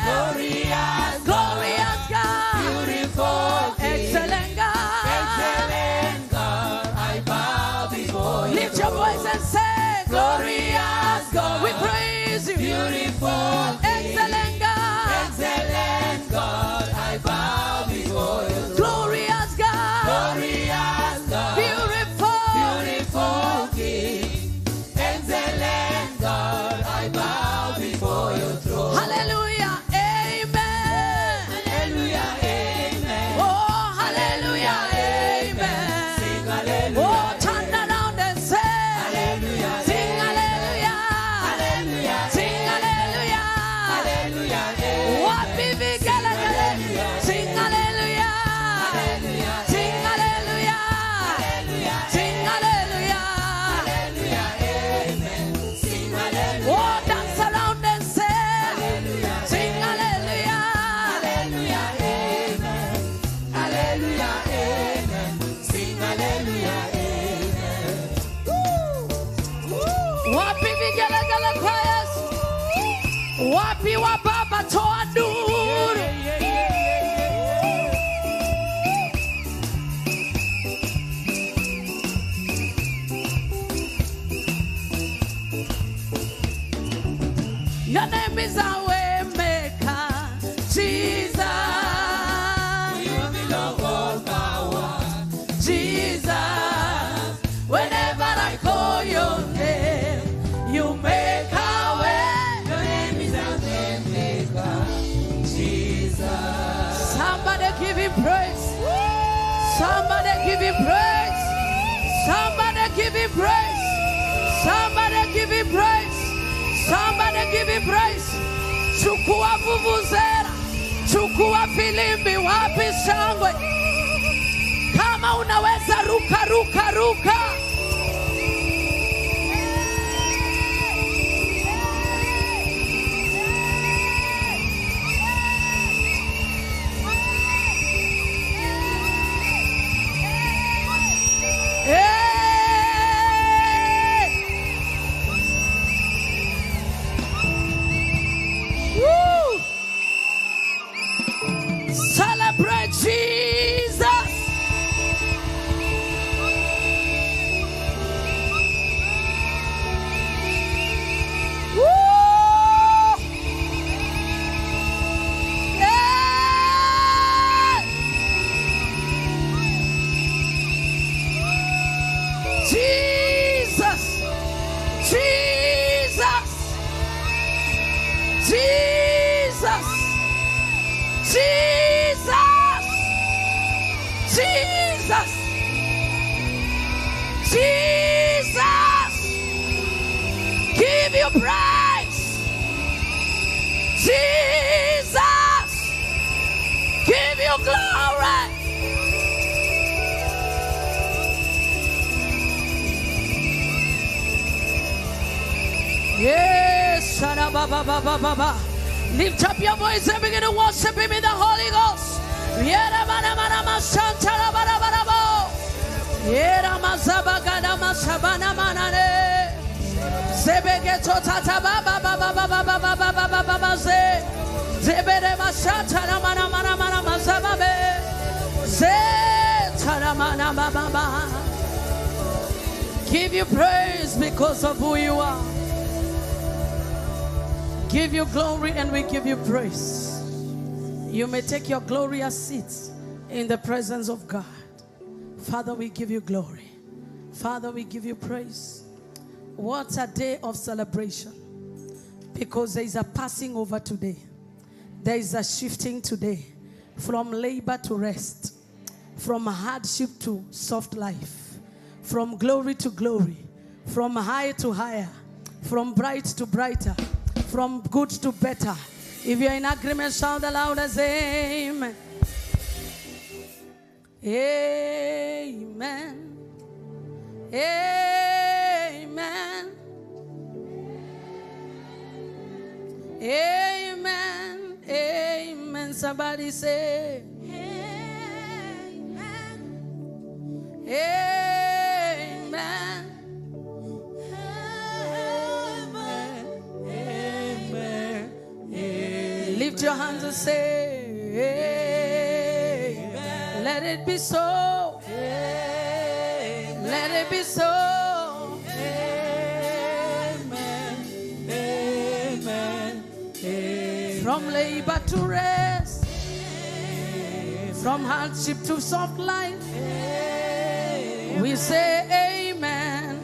Glorious Glorious God, beautiful King. excellent God. Excellent God. I bow before you. Lift your voice and say, Glorious God, we praise you. Beautiful Excellent God, excellent God. I bow before you. glorious God, Glorious God. beautiful. Beautiful King. Excellent God. I bow before your throne. Hallelujah, amen. Hallelujah. Amen. Oh, hallelujah, amen. Sing hallelujah. Oh, turn around and say, Hallelujah. sing hallelujah. Hallelujah. Sing hallelujah. Hallelujah. Amen. Wapi vigelegele. Sing hallelujah. Hallelujah. Sing hallelujah. Hallelujah. Sing hallelujah. Hallelujah. Amen. Sing hallelujah. Oh, dance around and say, sing hallelujah. Hallelujah. Amen. Hallelujah. Amen. Sing hallelujah. Amen. Wapi vigelegele kwa Yesu. Wapi wa baba toa duru. Your name is a way maker, Jesus. You belong all power. Jesus. Whenever I call your name, you make a way. Your name is a way maker. Jesus. Somebody give him praise. Somebody give him praise. Somebody give him praise. Somebody give him praise. Somebody give him praise. Chukua vuvuzela. Chukua filimbi. Wapi shangwe. Kama unaweza ruka ruka ruka. Hey! Woo! Celebrate Jesus. Woo! Yeah! Jesus, Jesus, Jesus, Jesus, Jesus, Jesus, give you praise, Jesus, give you glory. Yes, ba. Lift up your voice and begin to worship Him in the Holy Ghost. Yeah. sabagada mashabana manane. Zebegeto tata baba baba baba baba baba baba ze. Zebere mashata na mana mana mana masababe. Ze tara mana baba. Give you praise because of who you are. Give you glory and we give you praise. You may take your glorious seats in the presence of God. Father, we give you glory. Father, we give you praise. What a day of celebration. Because there is a passing over today. There is a shifting today. From labor to rest. From hardship to soft life. From glory to glory. From high to higher. From bright to brighter. From good to better. If you're in agreement, shout the loudest amen. Amen. Amen. Amen. Amen. Somebody say amen. Amen. Lift your hands and say, amen. Let it be so. Amen. Let it be so. Amen. Amen. Amen. From labor to rest. Amen. From hardship to soft life. Amen. We say amen.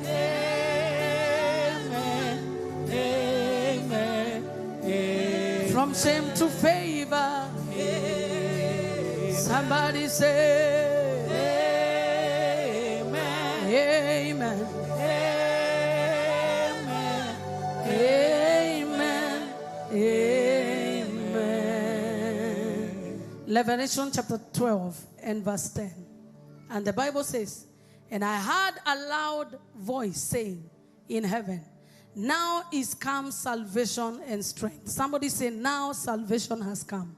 From shame to favor. Somebody say amen. Amen. Amen. Amen. Revelation chapter 12 and verse 10. And the Bible says, and I heard a loud voice saying in heaven, now is come salvation and strength. Somebody say, now salvation has come.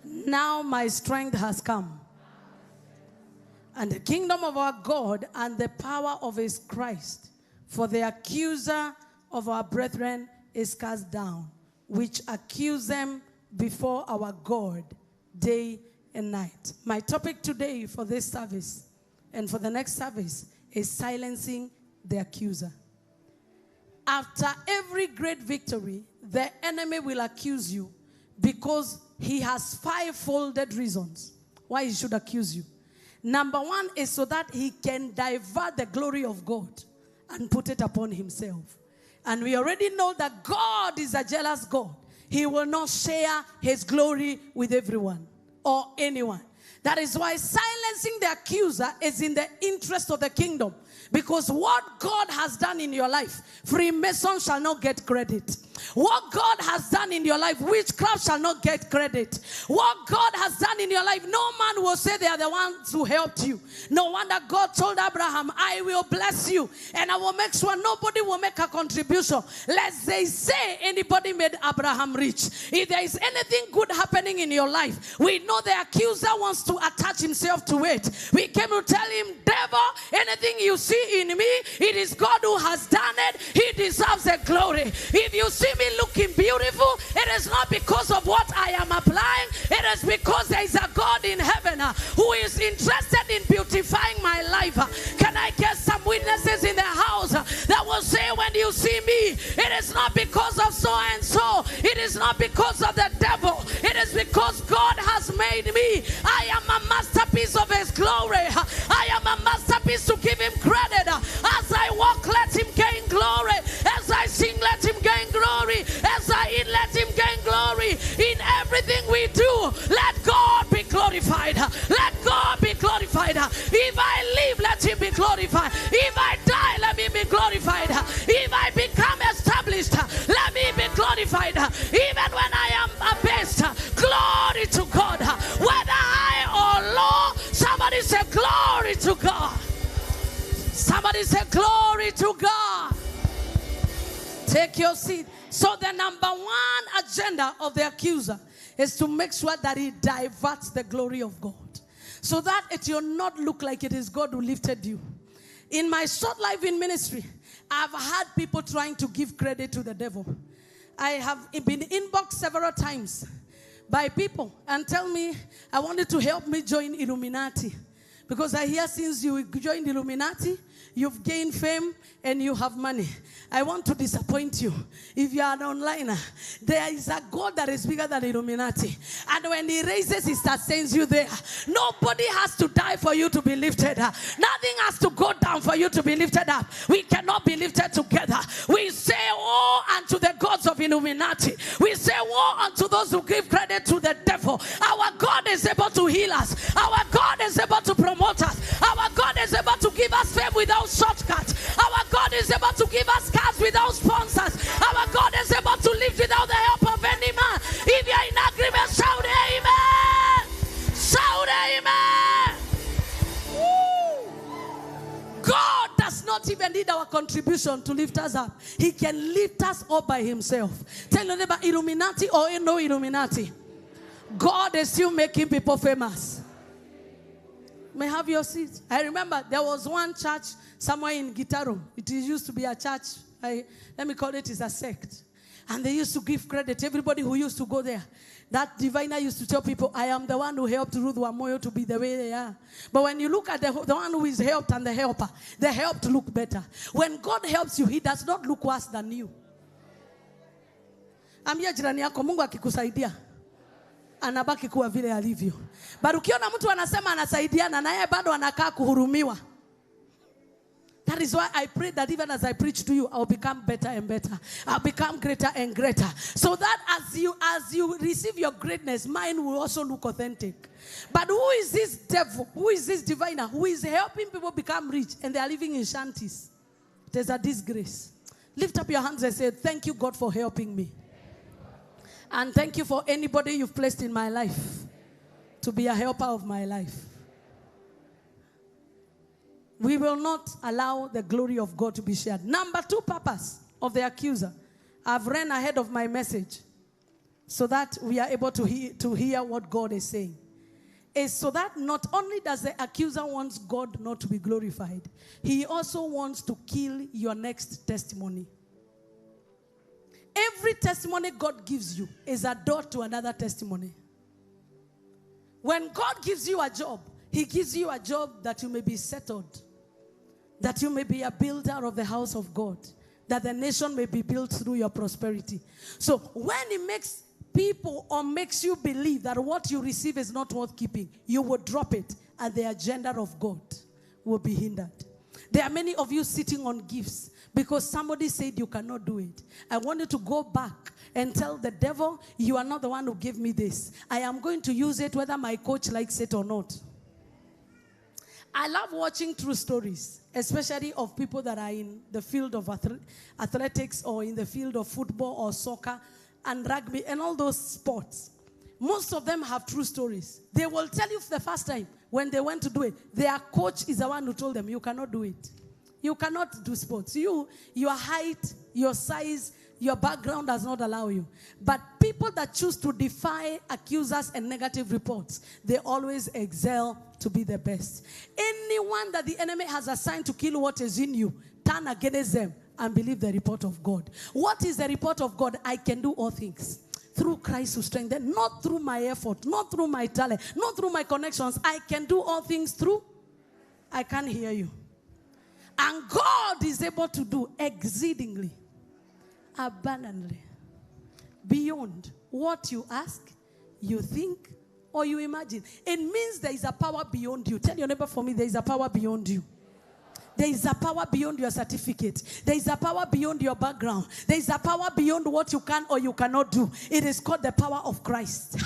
Now my strength has come. And the kingdom of our God and the power of his Christ. For the accuser of our brethren is cast down, which accuse them before our God day and night. My topic today for this service and for the next service is silencing the accuser. After every great victory, the enemy will accuse you because he has 5-folded reasons why he should accuse you. Number one is so that he can divert the glory of God and put it upon himself. And we already know that God is a jealous God. He will not share his glory with everyone or anyone. That is why silencing the accuser is in the interest of the kingdom. Because what God has done in your life, Freemason shall not get credit. What God has done in your life, witchcraft shall not get credit. What God has done in your life, no man will say they are the ones who helped you. No wonder God told Abraham, I will bless you and I will make sure nobody will make a contribution lest they say anybody made Abraham rich. If there is anything good happening in your life, we know the accuser wants to attach himself to it. We came to tell him, devil, anything you see in me, it is God who has done it. He deserves the glory. If you see me looking beautiful, it is not because of what I am applying. It is because there is a God in heaven who is interested in beautifying my life. Can I get some witnesses in the house that will say, when you see me, it is not because of so and so. It is not because of the devil. It is because God has made me. I am a masterpiece of his glory. I am a masterpiece to give him credit. As I walk, let him gain glory. As I sing, let him gain glory. As I eat, let him gain glory. In everything we do, let God be glorified. Let God be glorified. If I live, let him be glorified. If I die, let me be glorified. If I become established, let me be glorified. Even when I am abased, glory to God. Whether high or low, somebody say glory to God. Somebody say glory to God. Take your seat. So the number one agenda of the accuser is to make sure that he diverts the glory of God. So that it will not look like it is God who lifted you. In my short life in ministry, I've had people trying to give credit to the devil. I have been inboxed several times by people and tell me, I wanted to help me join Illuminati. Because I hear since you joined Illuminati, you've gained fame and you have money. I want to disappoint you. If you are an onliner, there is a God that is bigger than Illuminati. And when he raises, he starts sends you there. Nobody has to die for you to be lifted up. Nothing has to go down for you to be lifted up. We cannot be lifted together. We say woe unto the gods of Illuminati. We say woe unto those who give credit to the devil. Our God is able to heal us. Our God is able to promote us. Our God is able to give us fame without shortcuts. Our God is able to give us cars without sponsors. Our God is able to live without the help of any man. If you are in agreement, shout amen. Shout amen. Woo. God does not even need our contribution to lift us up. He can lift us up by himself. Tell your neighbor, Illuminati or no Illuminati, God is still making people famous. May have your seat. I remember there was one church somewhere in Gitaro. It used to be a church. Let me call it is a sect. And they used to give credit. Everybody who used to go there. That diviner used to tell people, I am the one who helped Ruth Wamuyu to be the way they are. But when you look at the one who is helped and the helper, the helped look better. When God helps you, he does not look worse than you. Ambia jirani yako, Mungu akikusaidia anabaki kuwa vile alivyo. But ukiona mtu anasema anasaidiana na yeye bado anakaa kuhurumiwa. That is why I pray that even as I preach to you, I'll become better and better. I'll become greater and greater. So that as you receive your greatness, mine will also look authentic. But who is this devil? Who is this diviner? Who is helping people become rich and they are living in shanties? It is a disgrace. Lift up your hands and say, thank you, God, for helping me. And thank you for anybody you've placed in my life to be a helper of my life. We will not allow the glory of God to be shared. Number 2 purpose of the accuser. I've ran ahead of my message so that we are able to hear what God is saying. Is so that not only does the accuser wants God not to be glorified, he also wants to kill your next testimony. Every testimony God gives you is a door to another testimony. When God gives you a job, he gives you a job that you may be settled, that you may be a builder of the house of God, that the nation may be built through your prosperity. So when he makes people or makes you believe that what you receive is not worth keeping, you will drop it and the agenda of God will be hindered. There are many of you sitting on gifts because somebody said you cannot do it. I want you to go back and tell the devil, you are not the one who gave me this. I am going to use it whether my coach likes it or not. I love watching true stories, especially of people that are in the field of athletics or in the field of football or soccer and rugby and all those sports. Most of them have true stories. They will tell you for the first time when they went to do it, their coach is the one who told them, you cannot do it. You cannot do sports. Your height, your size, your background does not allow you. But people that choose to defy accusers and negative reports, they always excel to be the best. Anyone that the enemy has assigned to kill what is in you, turn against them and believe the report of God. What is the report of God? I can do all things through Christ who strengthens, not through my effort, not through my talent, not through my connections. I can do all things through. I can't hear you. And God is able to do exceedingly, abundantly, beyond what you ask, you think, or you imagine. It means there is a power beyond you. Tell your neighbor, for me, there is a power beyond you. There is a power beyond your certificate. There is a power beyond your background. There is a power beyond what you can or you cannot do. It is called the power of Christ.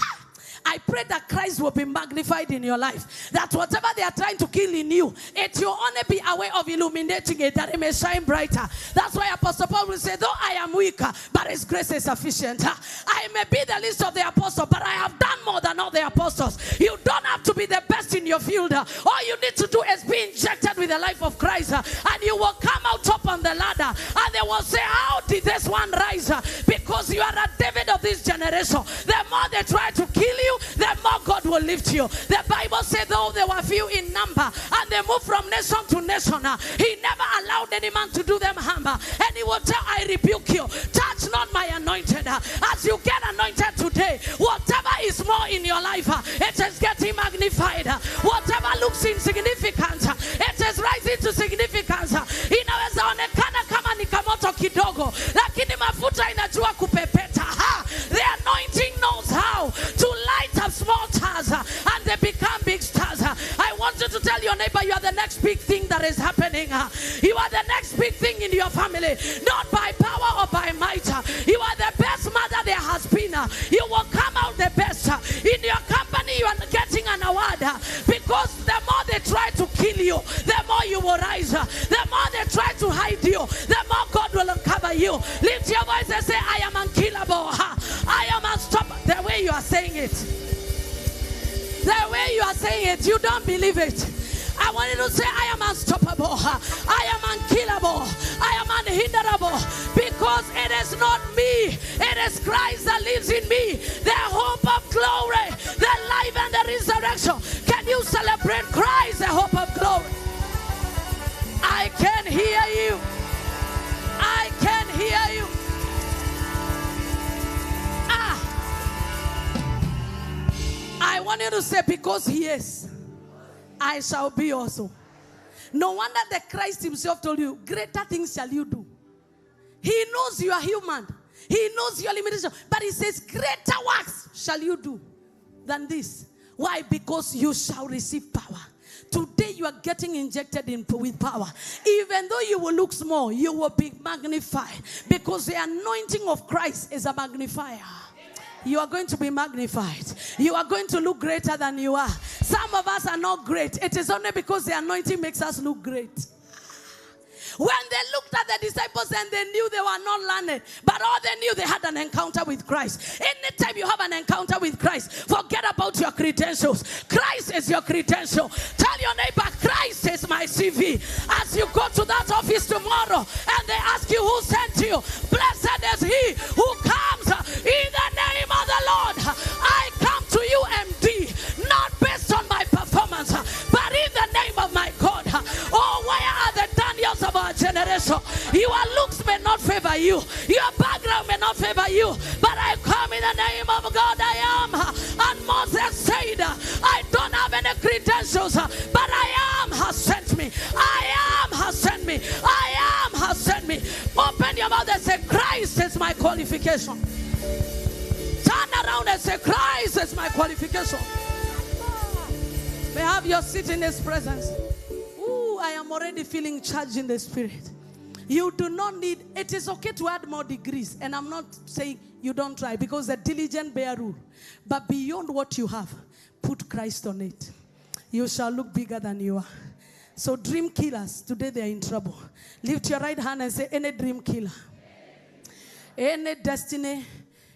I pray that Christ will be magnified in your life. That whatever they are trying to kill in you, it will only be a way of illuminating it, that it may shine brighter. That's why Apostle Paul will say, though I am weaker, but his grace is sufficient. I may be the least of the apostles, but I have done more than all the apostles. You don't have to be the best in your field. All you need to do is be injected with the life of Christ, and you will come out top on the ladder. And they will say, how did this one rise? Because you are a David of this generation. The more they try to kill you, the more God will lift you. The Bible said, though they were few in number and they moved from nation to nation, he never allowed any man to do them harm. And he will tell, I rebuke you. Touch not my anointed. As you get anointed today, whatever is more in your life, it is getting magnified. Whatever looks insignificant, it is rising to significance. Inaweza onekana kama ni kamoto kidogo, lakini mafuta inajua kupepeta. The anointing knows how to light up small stars and they become big stars. I want you to tell your neighbor, you are the next big thing that is happening. You are the next big thing in your family, not by power or by might. You are the best mother there has been. You will come out the best. In your company, you are getting an award because the more they try to kill you, the more you will rise. The more they try to hide you, the more God will uncover you. Lift your voice and say, I am unkillable. I am unstoppable. The way you are saying it. The way you are saying it, you don't believe it. I want you to say, I am unstoppable. I am unkillable. I am unhinderable. Because it is not me. It is Christ that lives in me. The hope of glory, the life and the resurrection. Can you celebrate Christ, the hope of glory? I can hear you. I can hear you. I want you to say, because he is, I shall be also. No wonder the Christ himself told you, greater things shall you do. He knows you are human. He knows your limitation. But he says, greater works shall you do than this. Why? Because you shall receive power. Today you are getting injected with power. Even though you will look small, you will be magnified. Because the anointing of Christ is a magnifier. You are going to be magnified. You are going to look greater than you are. Some of us are not great. It is only because the anointing makes us look great. When they looked at the disciples and they knew they were not learned, but all they knew, they had an encounter with Christ. Anytime you have an encounter with Christ, forget about your credentials. Christ is your credential. Tell your neighbor, Christ is my CV. As you go to that office tomorrow and they ask you who sent you, blessed is he who comes in the name of the Lord. I come to you MD, not based on my performance, but in the name of my God. Oh, where are the Daniels of our generation? Your looks may not favor you, your background may not favor you, but I come in the name of God. I am. And Moses said, I don't have any credentials, but I am has sent me. I am has sent me. I am has sent me. Open your mouth and say, Christ is my qualification. Turn around and say, Christ is my qualification. May I have your seat in his presence. Ooh, I am already feeling charged in the spirit. You do not need, it is okay to add more degrees. And I'm not saying you don't try, because the diligent bear rule. But beyond what you have, put Christ on it. You shall look bigger than you are. So dream killers, today they are in trouble. Lift your right hand and say, any dream killer, any destiny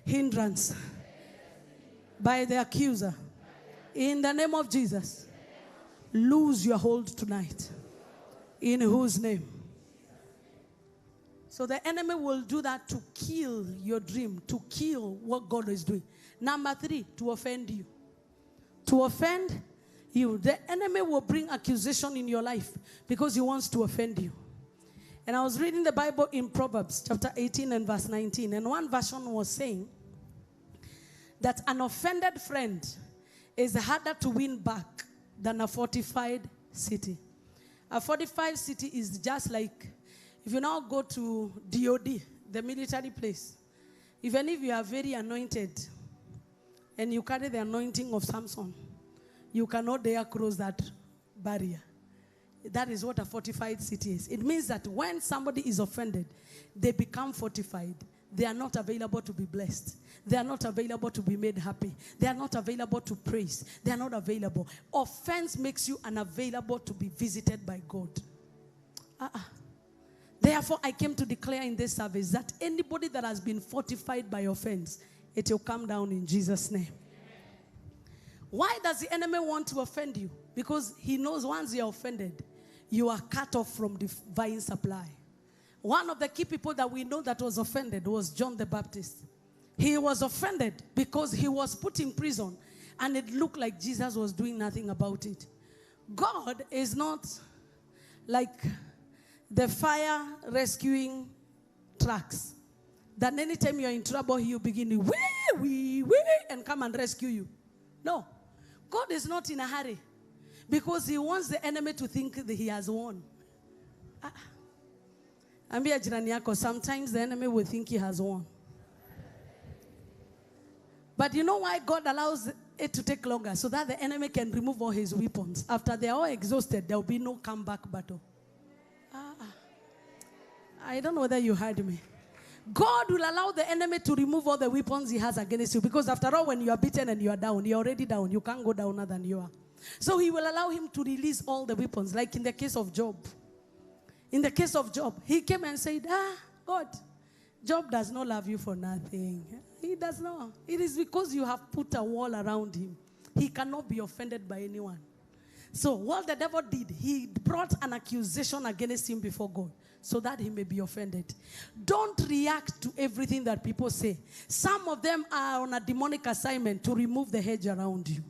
hindrance by the accuser, in the name of Jesus, lose your hold tonight. In whose name? So the enemy will do that to kill your dream, to kill what God is doing. Number 3, to offend you. To offend you. The enemy will bring accusation in your life because he wants to offend you. And I was reading the Bible in Proverbs chapter 18 and verse 19. And one version was saying that an offended friend is harder to win back than a fortified city. A fortified city is just like, if you now go to DOD, the military place, even if you are very anointed and you carry the anointing of Samson, you cannot dare cross that barrier. That is what a fortified city is. It means that when somebody is offended, they become fortified. They are not available to be blessed. They are not available to be made happy. They are not available to praise. They are not available. Offense makes you unavailable to be visited by God. Therefore, I came to declare in this service that anybody that has been fortified by offense, it will come down in Jesus' name. Why does the enemy want to offend you? Because he knows once you are offended, you are cut off from divine supply. One of the key people that we know that was offended was John the Baptist. He was offended because he was put in prison And it looked like Jesus was doing nothing about it. God is not like the fire rescuing trucks. That anytime you're in trouble, he'll begin to wee, and come and rescue you. No. God is not in a hurry. Because he wants the enemy to think that he has won. Ambia jirani yako, sometimes the enemy will think he has won. But you know why God allows it to take longer? So that the enemy can remove all his weapons. After they are all exhausted, there will be no comeback battle. I don't know whether you heard me. God will allow the enemy to remove all the weapons he has against you. Because after all, when you are beaten and you are down, you're already down. You can't go downer than you are. So he will allow him to release all the weapons. Like in the case of Job. In the case of Job, he came and said, God, Job does not love you for nothing. He does not. It is because you have put a wall around him. He cannot be offended by anyone. So what the devil did, he brought an accusation against him before God so that he may be offended. Don't react to everything that people say. Some of them are on a demonic assignment to remove the hedge around you.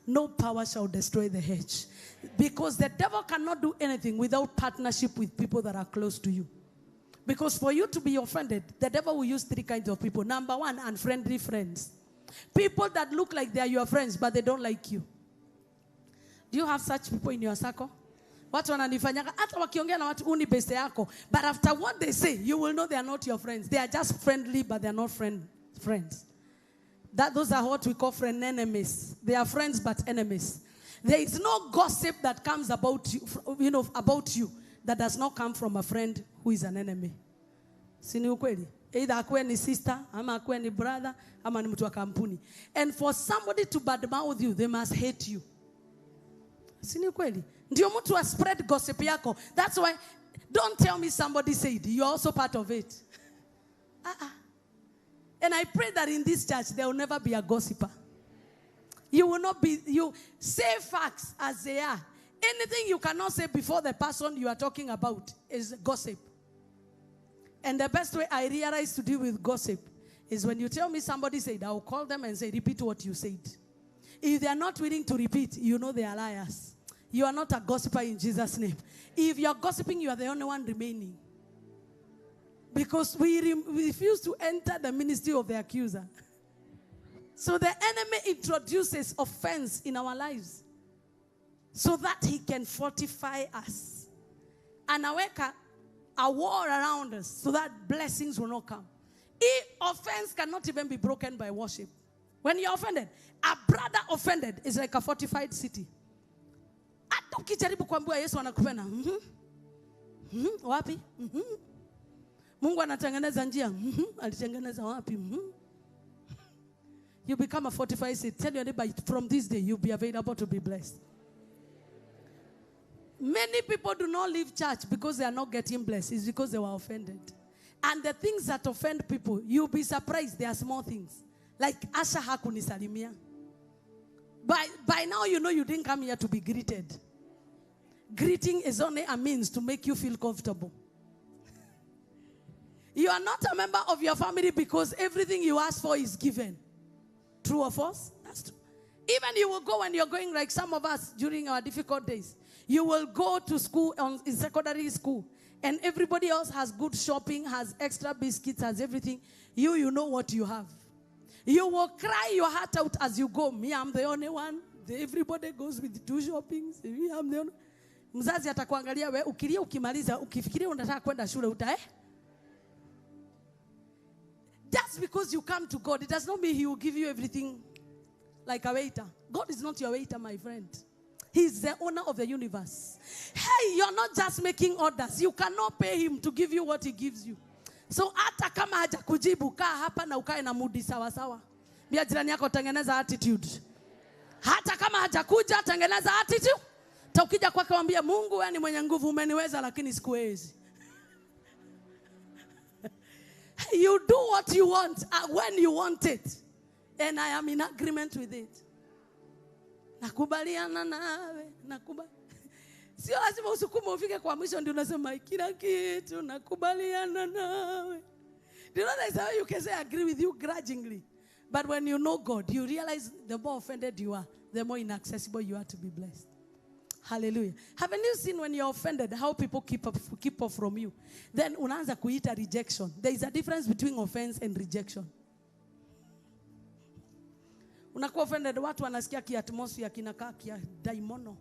No power shall destroy the hedge. Because the devil cannot do anything without partnership with people that are close to you. Because for you to be offended, the devil will use 3 kinds of people. Number 1, unfriendly friends. People that look like they are your friends, but they don't like you. Do you have such people in your circle? Watu wananifanyaka hata wakiongea na watu uni beste yako, but after what they say, you will know they are not your friends. They are just friendly, but they are not friends. Those are what we call friend enemies. They are friends but enemies. There is no gossip that comes about you, about you that does not come from a friend who is an enemy. Sini ukweli? Either akwe ni sister, ama akwe ni brother, ama ni mtu wa kampuni. And for somebody to badmouth you, they must hate you. Sini ukweli? Ndio mtu wa spread gossip yako. That's why, don't tell me somebody said, you're also part of it. And I pray that in this church, there will never be a gossiper. You will not be, you say facts as they are. Anything you cannot say before the person you are talking about is gossip. And the best way I realize to deal with gossip is when you tell me somebody said, I will call them and say, repeat what you said. If they are not willing to repeat, you know they are liars. You are not a gossiper in Jesus' name. If you are gossiping, you are the only one remaining. Because we refuse to enter the ministry of the accuser. So the enemy introduces offense in our lives so that he can fortify us and awake a war around us so that blessings will not come. If offense cannot even be broken by worship. When you're offended, a brother offended is like a fortified city. Hata ukijaribu kuambiwa Yesu anakupenda. Wapi? Mungu anatengeneza njia. Alitengeneza wapi? You become a fortified city. Tell your neighbor, from this day, you'll be available to be blessed. Many people do not leave church because they are not getting blessed. It's because they were offended. And the things that offend people, you'll be surprised. They are small things. Like Asha hakunisalimia. By now, you know you didn't come here to be greeted. Greeting is only a means to make you feel comfortable. You are not a member of your family because everything you ask for is given. True or false? That's true. Even you will go when you're going, like some of us during our difficult days. You will go to school, in secondary school, and everybody else has good shopping, has extra biscuits, has everything. You know what you have. You will cry your heart out as you go. Me, I'm the only one. Everybody goes with 2 shoppings. Me, I'm the only. Mzazi atakuangalia we, ukilia ukimaliza, ukifikiria unataka kwenda shule Just because you come to God, it does not mean he will give you everything like a waiter. God is not your waiter, my friend. He is the owner of the universe. Hey, you're not just making orders. You cannot pay him to give you what he gives you. So hata kama haja kujibu, kaa hapa na ukae na mudi sawa sawa. Bia jirani yako tengeneza attitude. Hata kama haja kuja tengeneza attitude. Ukija kwake mwambie Mungu wewe ni mwenye nguvu, umeniweza lakini sikuwezi. You do what you want when you want it. And I am in agreement with it. Nakubaliana nawe. Sio lazima usukume ufike kwa mwisho ndio unasema kila kitu nakubaliana nawe. Do you know that's how you can say I agree with you grudgingly? But when you know God, you realize the more offended you are, the more inaccessible you are to be blessed. Hallelujah. Haven't you seen when you're offended, how people keep off from you? Then unaanza kuita rejection. There is a difference between offense and rejection. Unakuwa offended, watu wanasikia ki-atmosphere kinakaa kia-daimono.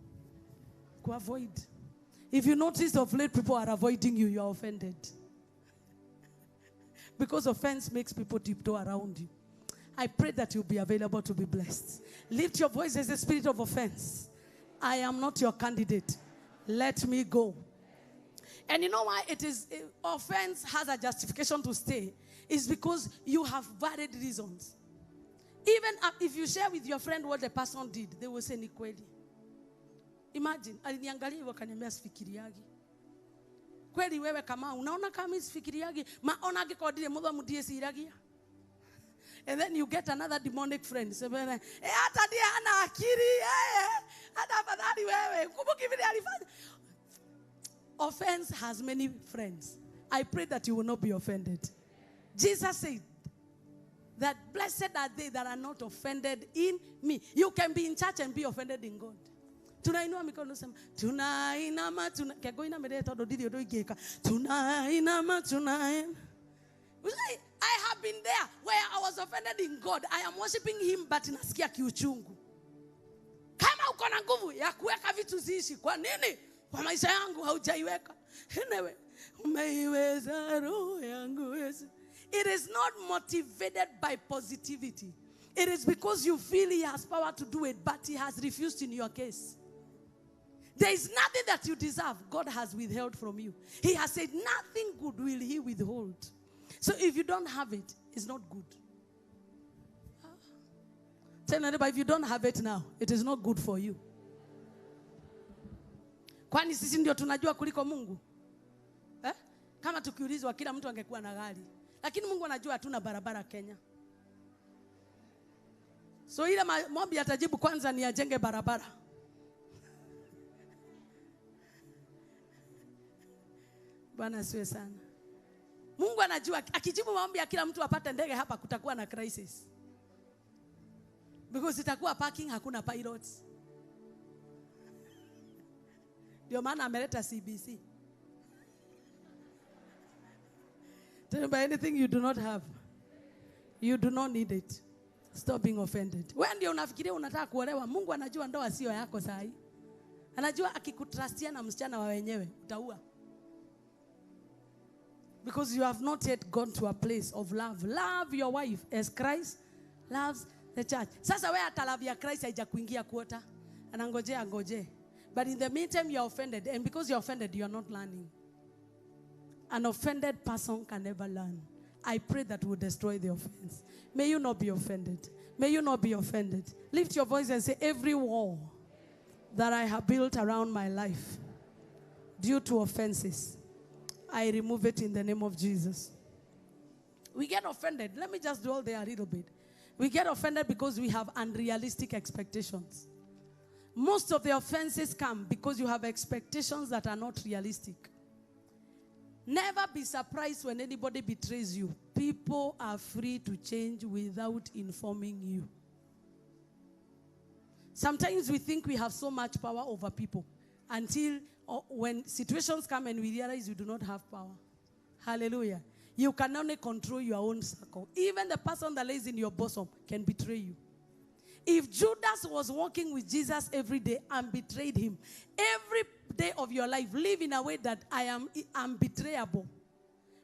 Avoid. If you notice of late people are avoiding you, you are offended. Because offense makes people tiptoe around you. I pray that you'll be available to be blessed. Lift your voice as a spirit of offense. I am not your candidate. Let me go. And you know why offense has a justification to stay? It's because you have valid reasons. Even if you share with your friend what the person did, they will say ni kweli. Imagine, aliniangalia wakaniambia sifikiriagi. Kweli wewe kama unaona kama sifikiriagi, maona gikodile mudwa mudie siragia. And then you get another demonic friend. Say, hata dia ana akili, hata afadhali wewe. Kumbuki vile alifanya. Offense has many friends. I pray that you will not be offended. Jesus said that blessed are they that are not offended in me. You can be in church and be offended in God. Tunainua mikono sema tunainama kegoi mbele todo didio do igeka tunainama tunain. I have been there where I was offended in God. I am worshiping him but nasikia kiuchungu. Kama uko na nguvu ya kuweka vitu ziishi, kwa nini kwa maisha yangu haujaiweka? Enewe umeiweza roho yangu weza. It is not motivated by positivity. It is because you feel he has power to do it, but he has refused in your case. There is nothing that you deserve God has withheld from you. He has said nothing good will he withhold. So if you don't have it, it's not good. Tell anybody, if you don't have it now, it is not good for you. Kwani sisi ndio tunajua kuliko Mungu? Kama tukiulizwa kila mtu angekuwa na gari. Lakini Mungu anajua hatuna barabara Kenya. So ile maombi atajibu kwanza ni ajenge barabara. Bwana asiwe sana. Mungu anajua akijibu maombi ya kila mtu apate ndege hapa kutakuwa na crisis. Because itakuwa parking, hakuna pilots. Ndio maana ameleta CBC. Tell me, by anything you do not have, you do not need it. Stop being offended. Wewe ndio unafikiria unataka kuolewa, Mungu anajua ndoa sio yako saa hii. Anajua akikutrustia na msichana wa wenyewe utaua. Because you have not yet gone to a place of love. Love your wife as Christ loves the church. Sasa wewe hata love ya Christ haijakuingia kuota. Anangojea ngoje. But in the meantime you are offended, and because you are offended you are not learning. An offended person can never learn. I pray that will destroy the offense. May you not be offended. May you not be offended. Lift your voice and say, every wall that I have built around my life due to offenses, I remove it in the name of Jesus. We get offended. Let me just dwell there a little bit. We get offended because we have unrealistic expectations. Most of the offenses come because you have expectations that are not realistic. Never be surprised when anybody betrays you. People are free to change without informing you. Sometimes we think we have so much power over people until when situations come and we realize you do not have power. Hallelujah. You can only control your own circle. Even the person that lays in your bosom can betray you. If Judas was walking with Jesus every day and betrayed him, every day of your life, live in a way that I'm betrayable.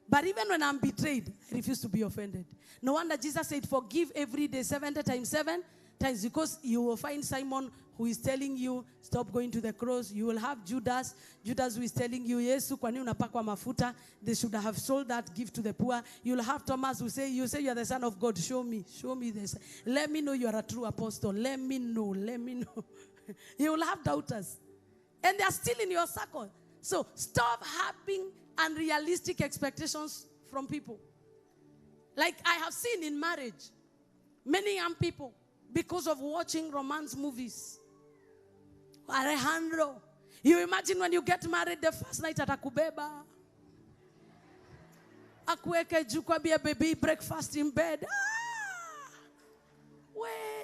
But even when I'm betrayed, I refuse to be offended. No wonder Jesus said, forgive every day 70 times 7 times, because you will find Simon who is telling you, stop going to the cross. You will have Judas who is telling you, Yesu, kwa nini unapakwa mafuta? They should have sold that gift to the poor. You will have Thomas who say, you say you are the Son of God. Show me this. Let me know you are a true apostle. Let me know. You will have doubters. And they are still in your circle. So stop having unrealistic expectations from people. Like I have seen in marriage, many young people, because of watching romance movies. Alejandro, you imagine when you get married, the first night atakubeba. Akuweke juu kwa baby breakfast in bed.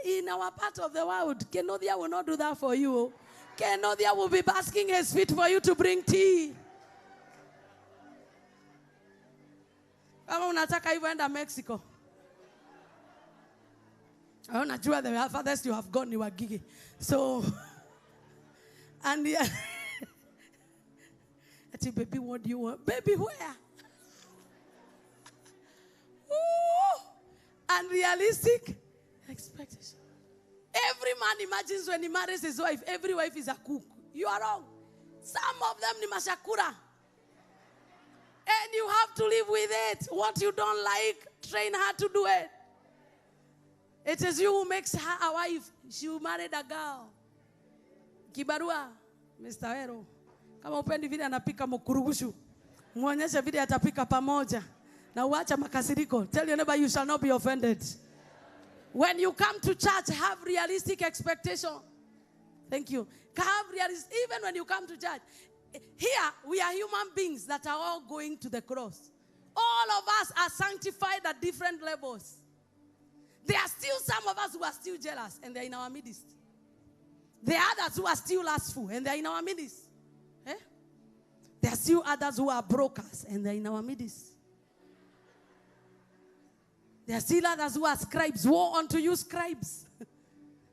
in our part of the world, Kenodia will not do that for you. Kenodia will be basking his feet for you to bring tea. Kama unataka hivyo enda Mexico. Unajua the farthest you have gone, you are gigi. So, and yeah. I say, baby, what do you want? Baby, where? Ooh. Unrealistic expectation. Every man imagines when he marries his wife, every wife is a cook. You are wrong. Some of them ni mashakura. And you have to live with it. What you don't like, train her to do it. It is you who makes her a wife. She married a girl. Kibarua, Mr. Hero. Kama upendi vile anapika mkurugushu, muonyeshe vile atapika pamoja. Na uacha makasiriko. Tell your neighbor you shall not be offended. When you come to church, have realistic expectation. Thank you. Have realistic, even when you come to church. Here, we are human beings that are all going to the cross. All of us are sanctified at different levels. There are still some of us who are still jealous, and they're in our midst. There are others who are still lustful, and they're in our midst. Eh? There are still others who are brokers, and they're in our midst. There are still others who are scribes. Woe unto you, scribes.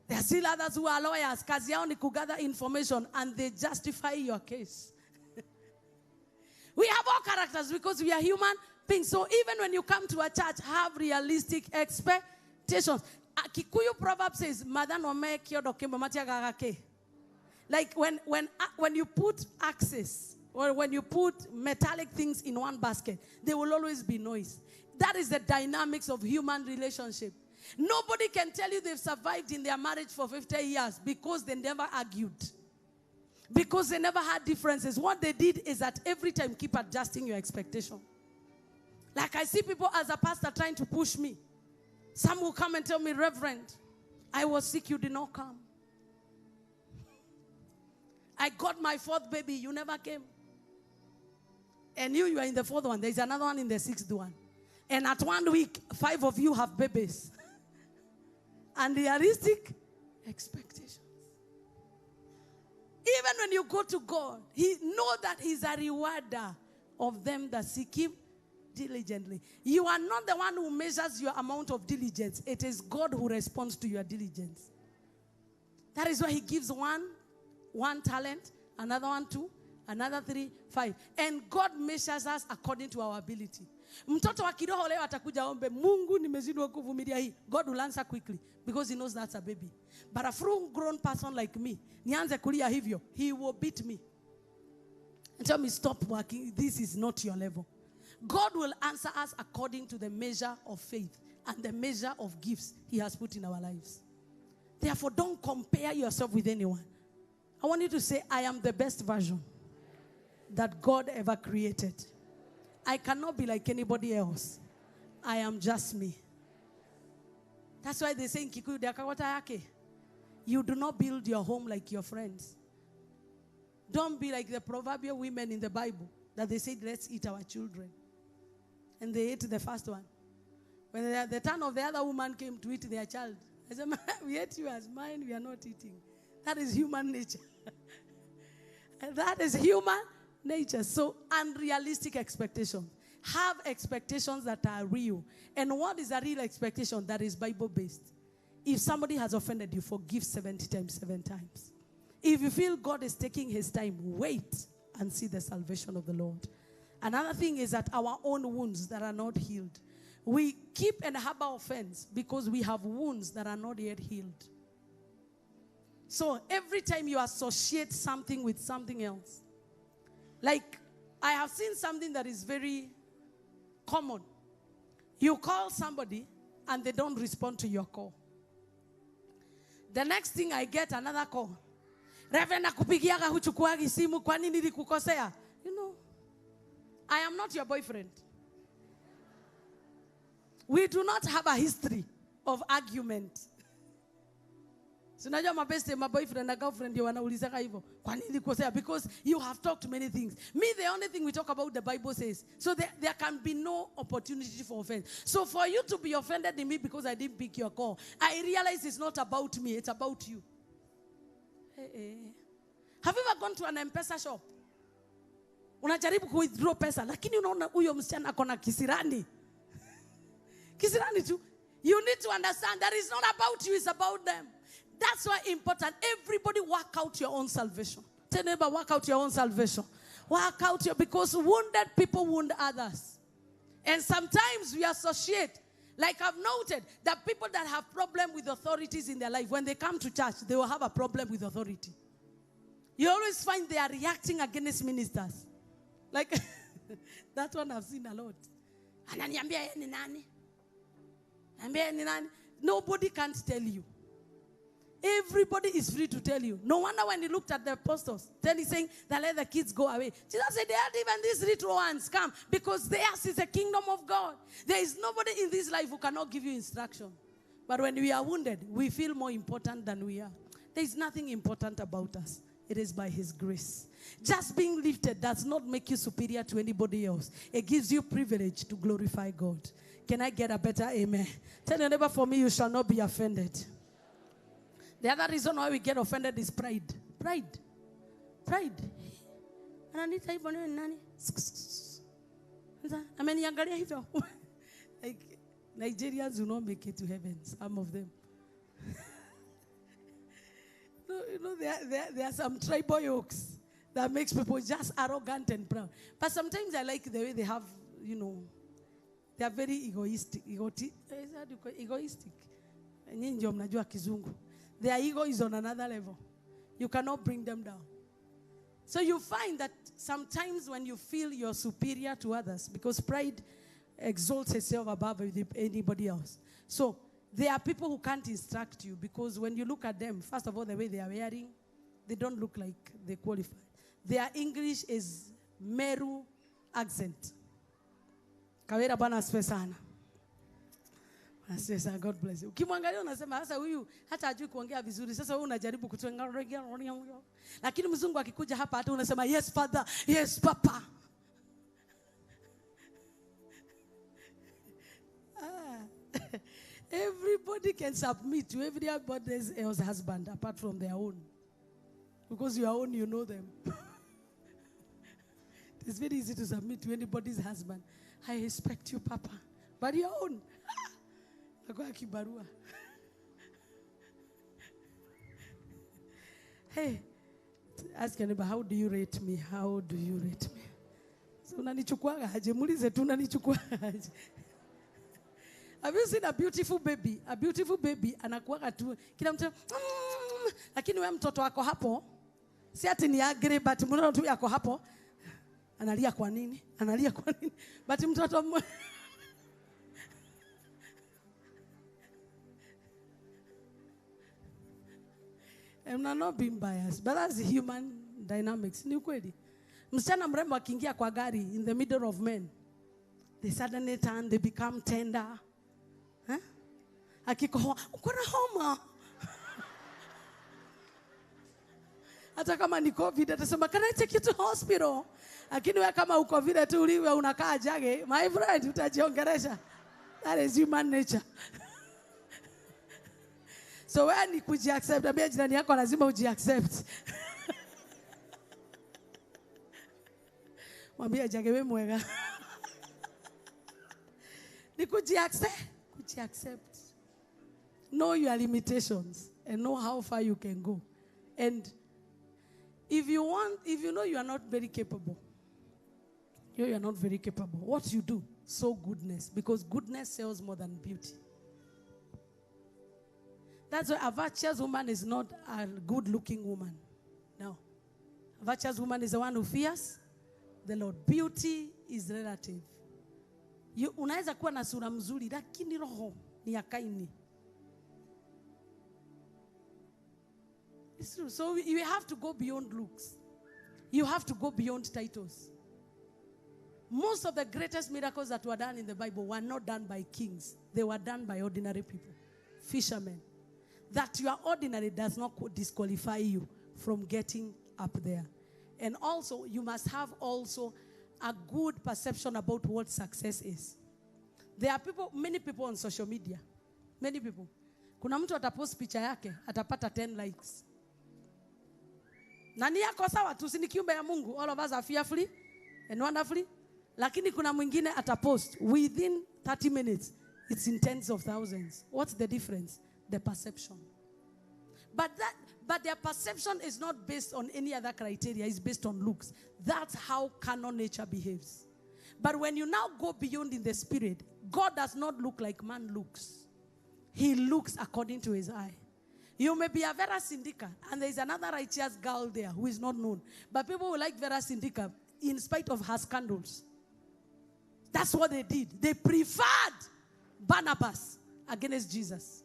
There are still others who are lawyers. Kazi yao ni kugather information, and they justify your case. We have all characters because we are human beings. So even when you come to a church, have realistic expectations. Kikuyu proverb says, like when you put axes or when you put metallic things in one basket, there will always be noise. That is the dynamics of human relationship. Nobody can tell you they've survived in their marriage for 50 years because they never argued. Because they never had differences. What they did is that every time keep adjusting your expectation. Like I see people as a pastor trying to push me. Some will come and tell me, Reverend, I was sick, you did not come. I got my 4th baby, you never came. And you are in the 4th one. There's another one in the 6th one. And at 1 week, 5 of you have babies. Unrealistic expectations. Even when you go to God, He knows that He's a rewarder of them that seek Him diligently. You are not the one who measures your amount of diligence. It is God who responds to your diligence. That is why He gives one talent, another one 2, another 3, 5. And God measures us according to our ability. Mtoto wa kiroho leo atakuja ombe, Mungu nimezidwa kuvumilia hii. God will answer quickly because He knows that's a baby. But a full grown person like me, nianze kulia hivyo, He will beat me. And tell me, stop working. This is not your level. God will answer us according to the measure of faith and the measure of gifts He has put in our lives. Therefore, don't compare yourself with anyone. I want you to say, I am the best version that God ever created. I cannot be like anybody else. I am just me. That's why they say in Kikuyu, you do not build your home like your friends. Don't be like the proverbial women in the Bible that they said, let's eat our children. And they ate the first one. When the turn of the other woman came to eat their child, I said, we ate you as mine, we are not eating. That is human nature. And that is human nature. So unrealistic expectations. Have expectations that are real. And what is a real expectation? That is Bible-based. If somebody has offended you, forgive 70 times, 7 times. If you feel God is taking His time, wait and see the salvation of the Lord. Another thing is that our own wounds that are not healed. We keep and harbor offense because we have wounds that are not yet healed. So every time you associate something with something else, like I have seen something that is very common. You call somebody and they don't respond to your call. The next thing I get another call. Reverend, nakupigiaga huchukuagi simu, kwa nini nilikukosea? You know, I am not your boyfriend. We do not have a history of argument. Sinajua mabeste, my boyfriend and girlfriend ndio wanaulizaka hivyo. Kwa nini kosea? Because you have talked many things. Me, the only thing we talk about, the Bible says. So there can be no opportunity for offense. So for you to be offended in me because I didn't pick your call, I realize it's not about me, it's about you. Have you ever gone to an M-Pesa shop? Unajaribu withdraw pesa, lakini unaona huyo msichana akona kisirani. Kisirani tu. You need to understand that it's not about you, it's about them. That's why important. Everybody work out your own salvation. Tell neighbor, work out your own salvation. Work out because wounded people wound others. And sometimes we associate, like I've noted, that people that have problem with authorities in their life, when they come to church, they will have a problem with authority. You always find they are reacting against ministers. Like, that one I've seen a lot. Ananiambia yeye ni nani? Ananiambia ni nani? Nobody can't tell you. Everybody is free to tell you. No wonder when he looked at the apostles, then he's saying that let the kids go away. Jesus said, they had even these little ones come because theirs is the kingdom of God. There is nobody in this life who cannot give you instruction. But when we are wounded, we feel more important than we are. There is nothing important about us. It is by his grace. Just being lifted does not make you superior to anybody else. It gives you privilege to glorify God. Can I get a better amen? Tell your neighbor, for me, you shall not be offended. The other reason why we get offended is pride. Pride. Ananita hivyo ni nani? Ameniangalia hivyo. Like Nigerians will not make it to heaven, some of them. There are some tribal yokes that makes people just arrogant and proud. But sometimes I like the way they have, they are very egoistic. Egoistic. Nyinyi mnajua kizungu. Their ego is on another level. You cannot bring them down. So you find that sometimes when you feel you're superior to others, because pride exalts itself above anybody else. So there are people who can't instruct you because when you look at them, first of all, the way they are wearing, they don't look like they qualify. Their English is Meru accent. Kawera bana asifiwe sana. Asifiwe, God bless you. Ukimwangalia unasema sasa huyu hata hajui kuongea vizuri. Sasa wewe unajaribu kutenga. Lakini mzungu akikuja hapa hata unasema yes father, yes papa. Everybody can submit to everybody else's husband apart from their own. Because your own, you know them. It's very easy to submit to anybody's husband. I respect you, Papa. But your own. Hey, ask your neighbor, how do you rate me? How do you rate me? So unanichukuaga aje? Muulize tu unanichukuaga aje? Have you seen a beautiful baby? A beautiful baby anakuaga tu kila mtu lakini wewe mtoto wako hapo si ati ni agre but mtoto tu yako hapo analia kwa nini? Analia kwa nini? But mtoto I'm not being biased, but that's human dynamics. Ni ukweli. Msichana mrembo akiingia kwa gari in the middle of men, they suddenly turn, they become tender. Huh? Akikohoa, uko na homa. Hata kama ni COVID, atasema, can I take you to hospital? Lakini wewe kama uko vile tu uliwe unakaa jage, my friend, utajiongeresha. That is human nature. So wewe ni kujiaccept, ambia jirani yako lazima ujiaccept. Mwambie jage wewe mwega. Ni kujiaccept. Know your limitations and know how far you can go. And if you know you are not very capable, you are not very capable, what you do, sow goodness, because goodness sells more than beauty. That's why a virtuous woman is not a good-looking woman. No. A virtuous woman is the one who fears the Lord. Beauty is relative. Unaweza kuwa na sura mzuri, lakini roho ni ya Kaini. It's true. So you have to go beyond looks. You have to go beyond titles. Most of the greatest miracles that were done in the Bible were not done by kings. They were done by ordinary people. Fishermen. that you are ordinary does not disqualify you from getting up there. And also, you must have also a good perception about what success is. There are people, many people on social media. Many people. Kuna mtu atapost picha yake, atapata 10 likes. Na ni yako sawa tu, si ni kiumbe ya Mungu. All of us are fearfully and wonderfully. Lakini kuna mwingine atapost within 30 minutes. It's in tens of thousands. What's the difference? The perception. But their perception is not based on any other criteria. It's based on looks. That's how carnal nature behaves. But when you now go beyond in the spirit, God does not look like man looks. He looks according to his eye. You may be a Vera Syndica, and there is another righteous girl there who is not known. But people will like Vera Syndica in spite of her scandals. That's what they did. They preferred Barnabas against Jesus.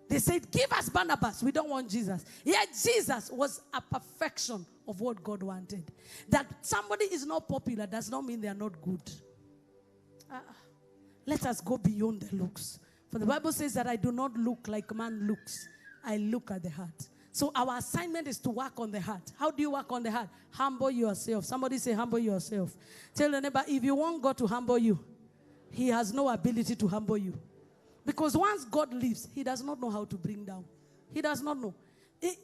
They said, give us Barnabas. We don't want Jesus. Yet Jesus was a perfection of what God wanted. That somebody is not popular does not mean they are not good. Let us go beyond the looks. For the Bible says that I do not look like man looks. I look at the heart. So our assignment is to work on the heart. How do you work on the heart? Humble yourself. Somebody say humble yourself. Tell your neighbor, if you want God to humble you, he has no ability to humble you. Because once God leaves, he does not know how to bring down. He does not know.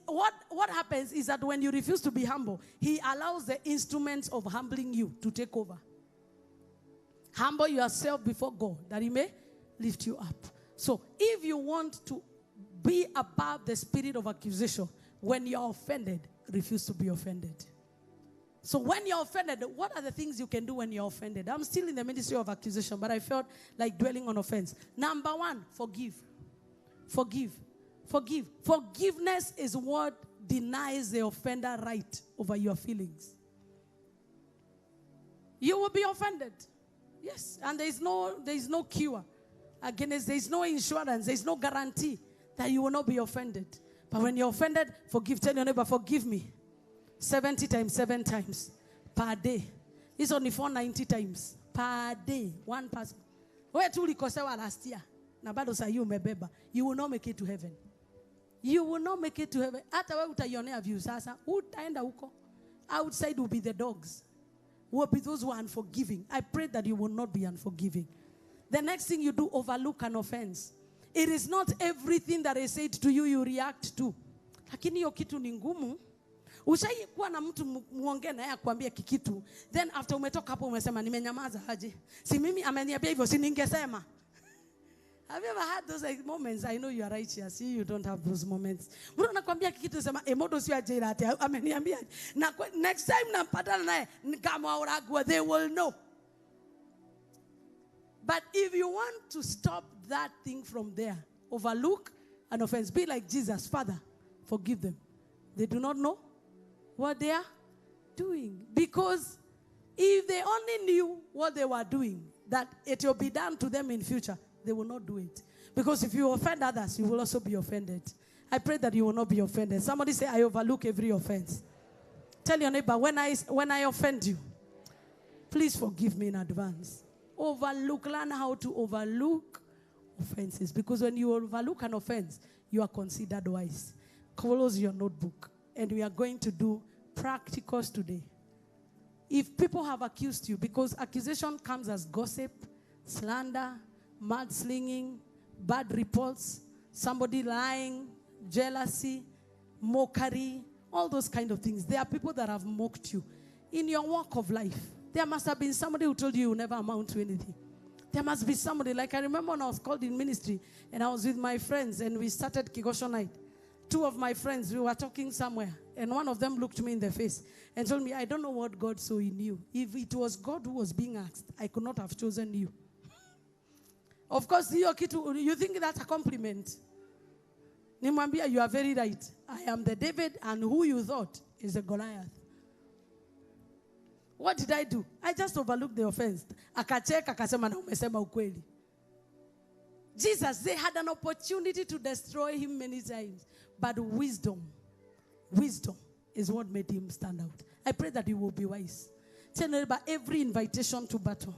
What happens is that when you refuse to be humble, he allows the instruments of humbling you to take over. Humble yourself before God that he may lift you up. So if you want to be above the spirit of accusation, when you're offended, refuse to be offended. So when you're offended, what are the things you can do when you're offended? I'm still in the ministry of accusation, but I felt like dwelling on offense. Number one, forgive. Forgive. Forgive. Forgiveness is what denies the offender right over your feelings. You will be offended. Yes. And there is no cure against, there is no insurance, there is no guarantee that you will not be offended. But when you're offended, forgive. Tell your neighbor, forgive me. 70 times, 7 times per day. It's only 490 times per day. One person. Where tu ulikosewa last year? Na bado saa hii umebeba. You will not make it to heaven. You will not make it to heaven. Hata wewe utaionea view sasa. Utaenda huko. Outside will be the dogs. Will be those who are unforgiving. I pray that you will not be unforgiving. The next thing you do, overlook an offense. It is not everything that is said to you, you react to. Lakini hiyo kitu ni ngumu. Ushaikuwa na mtu muongee naye akwambia kikitu, then after umetoka hapo umesema nimenyamaza aje. Si mimi ameniambia hivyo, si ningesema. Have you ever had those like moments? I know you are righteous. You don't have those moments. Mtu anakuambia kikitu sema emodo sio aje ati ameniambia. Na next time nampatana naye kama uragwa, they will know. But if you want to stop that thing from there, overlook an offense. Be like Jesus, Father, forgive them. They do not know what they are doing. Because if they only knew what they were doing, that it will be done to them in future, they will not do it. Because if you offend others, you will also be offended. I pray that you will not be offended. Somebody say, I overlook every offense. Tell your neighbor, when I offend you, please forgive me in advance. Learn how to overlook offenses. Because when you overlook an offense, you are considered wise. Close your notebook. And we are going to do practicals today. If people have accused you, because accusation comes as gossip, slander, mudslinging, bad reports, somebody lying, jealousy, mockery, all those kind of things. There are people that have mocked you. In your walk of life, there must have been somebody who told you you will never amount to anything. There must be somebody. Like I remember when I was called in ministry, and I was with my friends, and we started Kigosho night. 2 of my friends, we were talking somewhere, and one of them looked me in the face and told me, I don't know what God saw in you. If it was God who was being asked, I could not have chosen you. Of course, you think that's a compliment. Nimwambia, you are very right. I am the David, and who you thought is the Goliath. What did I do? I just overlooked the offense. Akacheka, akasema na umesema ukweli. Jesus, they had an opportunity to destroy him many times. But wisdom is what made him stand out. I pray that you will be wise. Tell me about every invitation to battle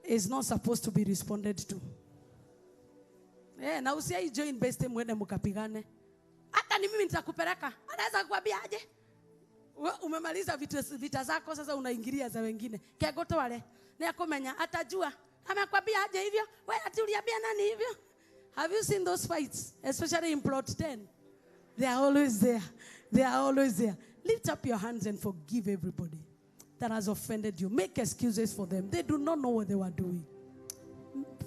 is not supposed to be responded to. Na usiai join best mwende mkapigane. Hata ni mimi nitakupeleka. Anaweza kukwambia aje? Umemaliza vita zako sasa unaingilia za wengine. Kegoto wale. Ni akomenya atajua. Amekwambia aje hivyo? Wewe ati uliambia nani hivyo? Have you seen those fights? Especially in plot 10. They are always there. They are always there. Lift up your hands and forgive everybody that has offended you. Make excuses for them. They do not know what they were doing.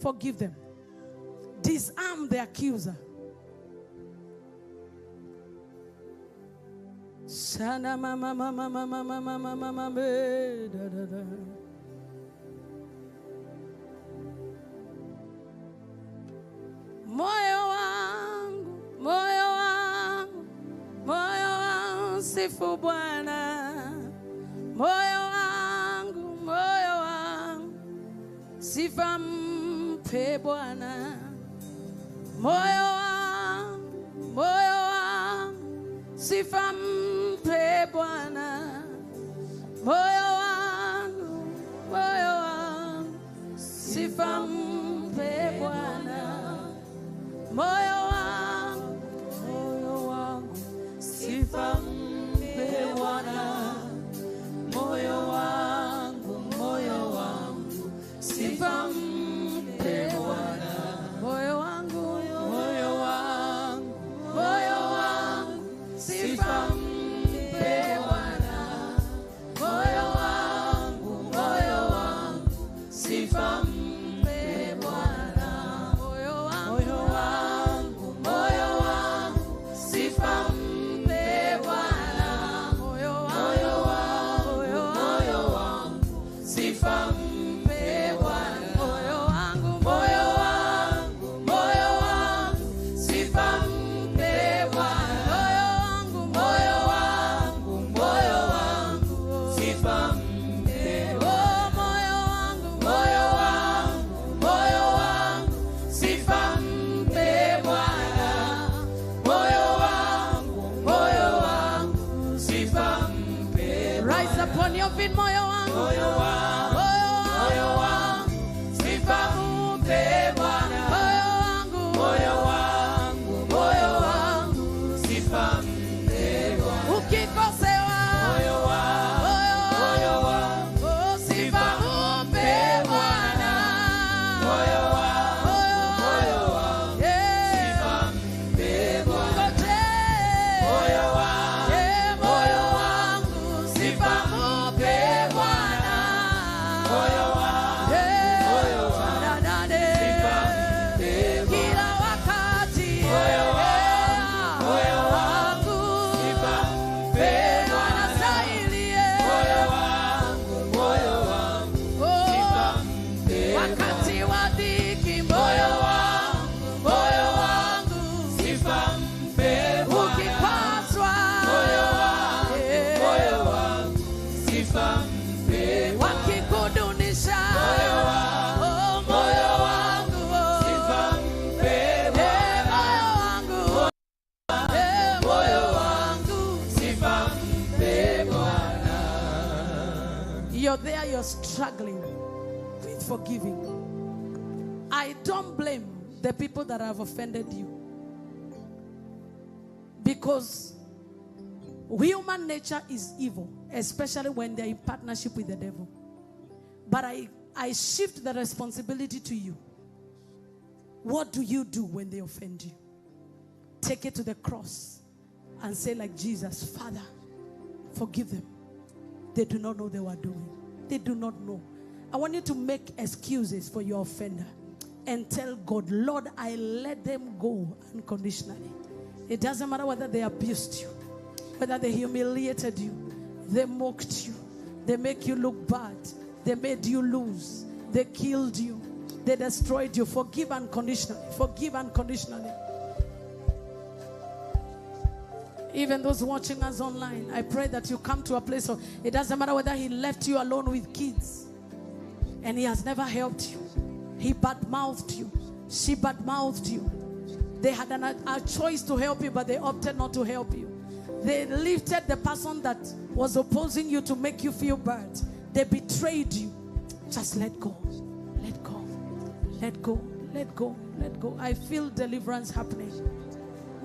Forgive them. Disarm the accuser. Sana mama mama mama mama mama mama da da da. Moyo wangu, moyo wangu, moyo wangu sifu Bwana. Moyo wangu, moyo wangu sifa mpe Bwana. Moyo wangu sifa mpe Bwana. Moyo wangu sifa mpe Bwana. Moyo wangu sifa mpe Bwana. Moyo wangu sifa mpe Bwana. Moyo wangu sifa mpe Bwana. Moyo wangu sifa mpe Bwana. Moyo wangu sifa mpe Bwana. Moyo wangu sifa mpe Bwana. Moyo wangu sifa mpe Bwana. Moyo wangu sifa mpe Bwana. Moyo wangu sifa mpe. Rise upon your feet, moyo wangu. Moyo wangu sifa mpe Bwana. Moyo wangu sifa mpe Bwana. Ukikosewa moyo wangu sifa mpe Bwana. Moyo wangu sifa mpe Bwana. Moyo wangu sifa mpe Bwana. Moyo wangu kila wakati. Moyo wangu sifa mpe Bwana. Moyo wangu sifa mpe wakati wa dhiki. Moyo wangu sifa mpe Bwana. Ukipaswa moyo wangu sifa mpe Bwana. Wakikudunisha moyo wangu sifa mpe Bwana. Moyo wangu sifa mpe Bwana. You're there, you're struggling with forgiving. I don't blame the people that have offended you, because human nature is evil, especially when they're in partnership with the devil. But I shift the responsibility to you. What do you do when they offend you? Take it to the cross and say like Jesus, Father, forgive them. They do not know what they were doing. They do not know. I want you to make excuses for your offender and tell God, Lord, I let them go unconditionally. It doesn't matter whether they abused you, whether they humiliated you, they mocked you, they make you look bad, they made you lose, they killed you, they destroyed you. Forgive unconditionally. Forgive unconditionally. Even those watching us online, I pray that you come to a place of, it doesn't matter whether he left you alone with kids and he has never helped you. He bad-mouthed you. She bad-mouthed you. They had a choice to help you, but they opted not to help you. They lifted the person that was opposing you to make you feel bad. They betrayed you. Just let go. Let go. Let go. Let go. Let go. I feel deliverance happening.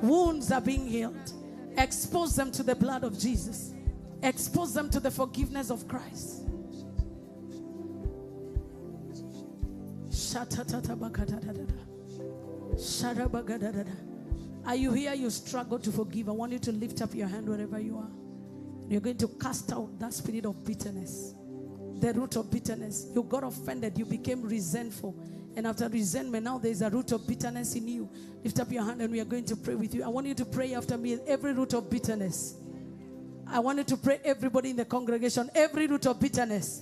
Wounds are being healed. Expose them to the blood of Jesus. Expose them to the forgiveness of Christ. Are you here? You struggle to forgive. I want you to lift up your hand wherever you are. You're going to cast out that spirit of bitterness. The root of bitterness. You got offended. You became resentful. And after resentment, now there's a root of bitterness in you. Lift up your hand and we are going to pray with you. I want you to pray after me. Every root of bitterness. I want you to pray, everybody in the congregation. Every root of bitterness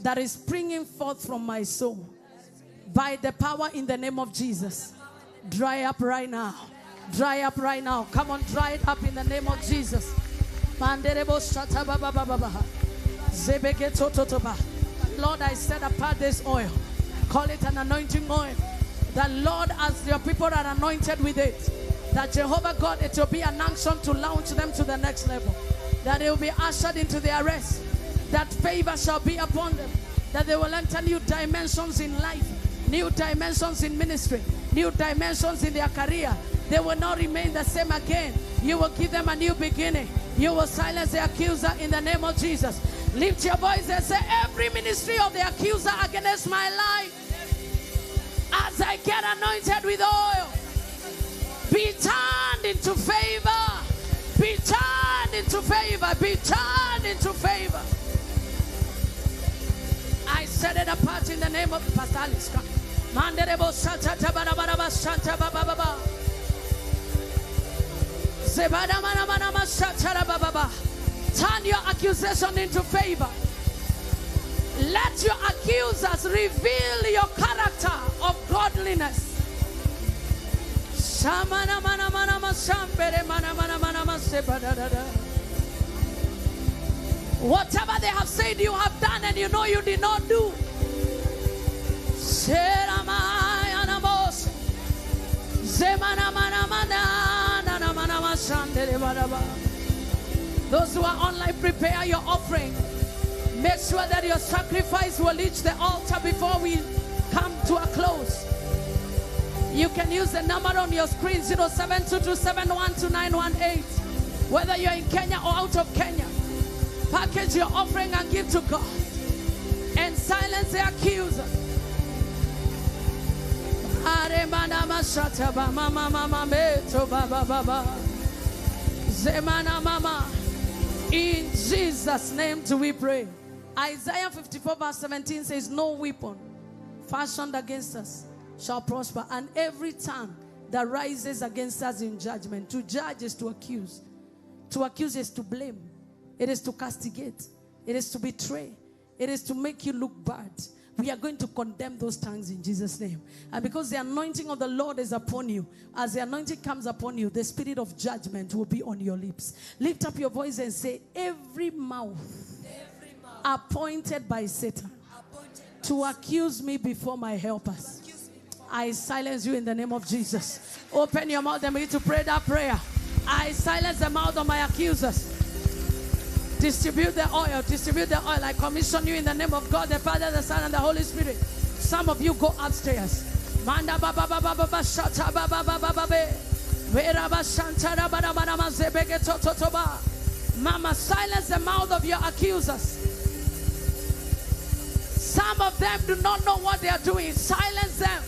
that is springing forth from my soul, by the power in the name of Jesus, dry up right now. Dry up right now. Come on, dry it up in the name of Jesus. Lord, I set apart this oil. Call it an anointing oil. That Lord, as your people are anointed with it, that Jehovah God, it will be an unction to launch them to the next level. That they will be ushered into their rest. That favor shall be upon them. That they will enter new dimensions in life. New dimensions in ministry. New dimensions in their career. They will not remain the same again. You will give them a new beginning. You will silence the accuser in the name of Jesus. Lift your voice and say, every ministry of the accuser against my life, as I get anointed with oil, be turned into favor. Be turned into favor. Be turned into favor. I set it apart in the name of Pastor Alice. Turn your accusation into favor. Let your accusers reveal your character of godliness. Whatever they have said you have done and you know you did not do. Those who are online, prepare your offering. Make sure that your sacrifice will reach the altar before we come to a close. You can use the number on your screen, 0722712918. Whether you're in Kenya or out of Kenya, package your offering and give to God. And silence the accuser. In Jesus' name do we pray. Isaiah 54 verse 17 says, no weapon fashioned against us shall prosper, and every tongue that rises against us in judgment. To judge is to accuse. To accuse is to blame. It is to castigate. It is to betray. It is to make you look bad. We are going to condemn those tongues in Jesus' name. And because the anointing of the Lord is upon you, as the anointing comes upon you, the spirit of judgment will be on your lips. Lift up your voice and say, every mouth appointed by Satan to accuse me before my helpers, I silence you in the name of Jesus. Open your mouth and begin to pray that prayer. I silence the mouth of my accusers. Distribute the oil. Distribute the oil. I commission you in the name of God, the Father, the Son, and the Holy Spirit. Some of you go upstairs. Manda baba baba baba shata baba baba baba. Vera bashantara baba baba zebege tototoba. Mama, silence the mouth of your accusers. Some of them do not know what they are doing. Silence them.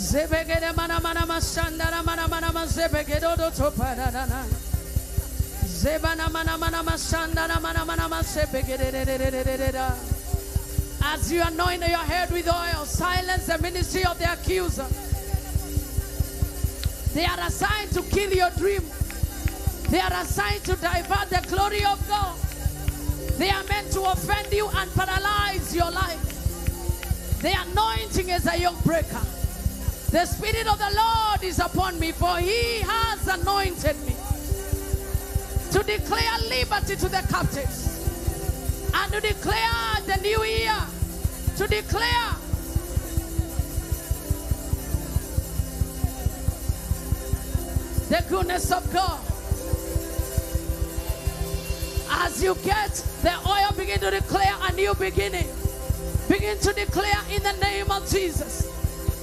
Zebegede mana mana masandara mana mana mazebegedo do toparana. Zebana mana mana masandara mana mana masebegede. As you anoint your head with oil, silence the ministry of the accuser. They are assigned to kill your dream. They are assigned to divert the glory of God. They are meant to offend you and paralyze your life. The anointing is a yoke breaker. The Spirit of the Lord is upon me, for He has anointed me to declare liberty to the captives and to declare the new year, to declare the goodness of God. As you get the oil, begin to declare a new beginning. Begin to declare in the name of Jesus.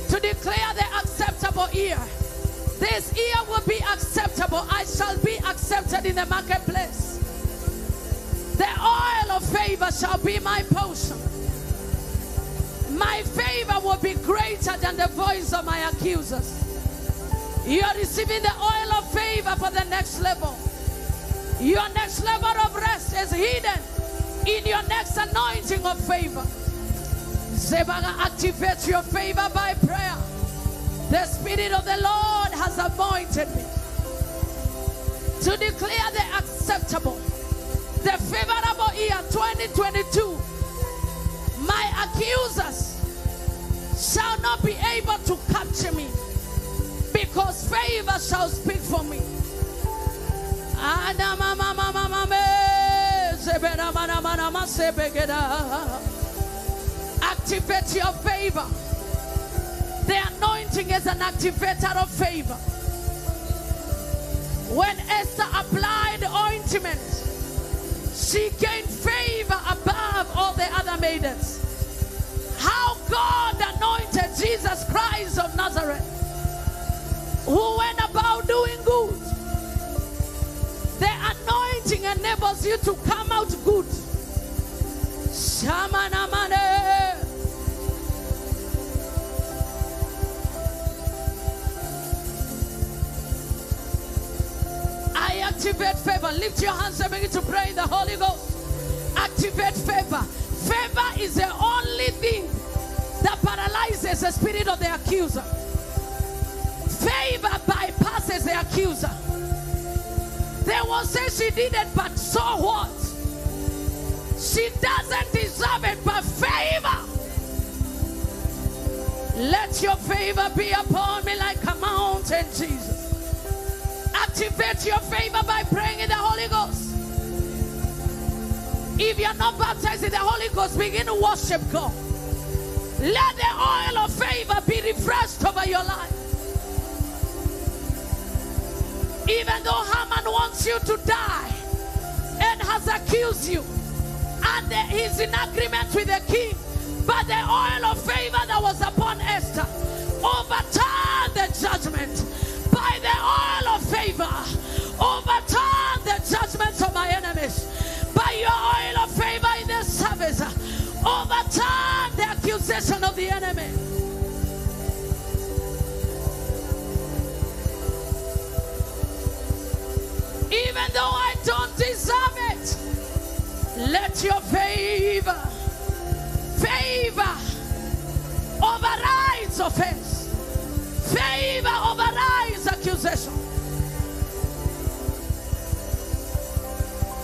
To declare the acceptable year. This year will be acceptable. I shall be accepted in the marketplace. The oil of favor shall be my portion. My favor will be greater than the voice of my accusers. You are receiving the oil of favor for the next level. Your next level of rest is hidden in your next anointing of favor. Zebaga, activate your favor by prayer. The Spirit of the Lord has anointed me to declare the acceptable, the favorable year 2022. My accusers shall not be able to capture me, because favor shall speak for me. Activate your favor. The anointing is an activator of favor. When Esther applied ointment, she gained favor above all the other maidens. How God anointed Jesus Christ of Nazareth, who went about doing good. The anointing enables you to come out good. Shamanamane. I activate favor. Lift your hands and begin to pray in the Holy Ghost. Activate favor. Favor is the only thing that paralyzes the spirit of the accuser. Favor bypasses the accuser. They will say she did it, but so what? She doesn't deserve it, but favor. Let your favor be upon me like a mountain, Jesus. Activate your favor by praying in the Holy Ghost. If you're not baptized in the Holy Ghost, begin to worship God. Let the oil of favor be refreshed over your life. Even though Haman wants you to die and has accused you, and he's in agreement with the king, but the oil of favor that was upon Esther overturned the judgment. By the oil of favor, overturn the judgments of my enemies. By your oil of favor in the service, overturn the accusation of the enemy. Even though I don't deserve it, let your favor overrides offense. Favor overrides accusation.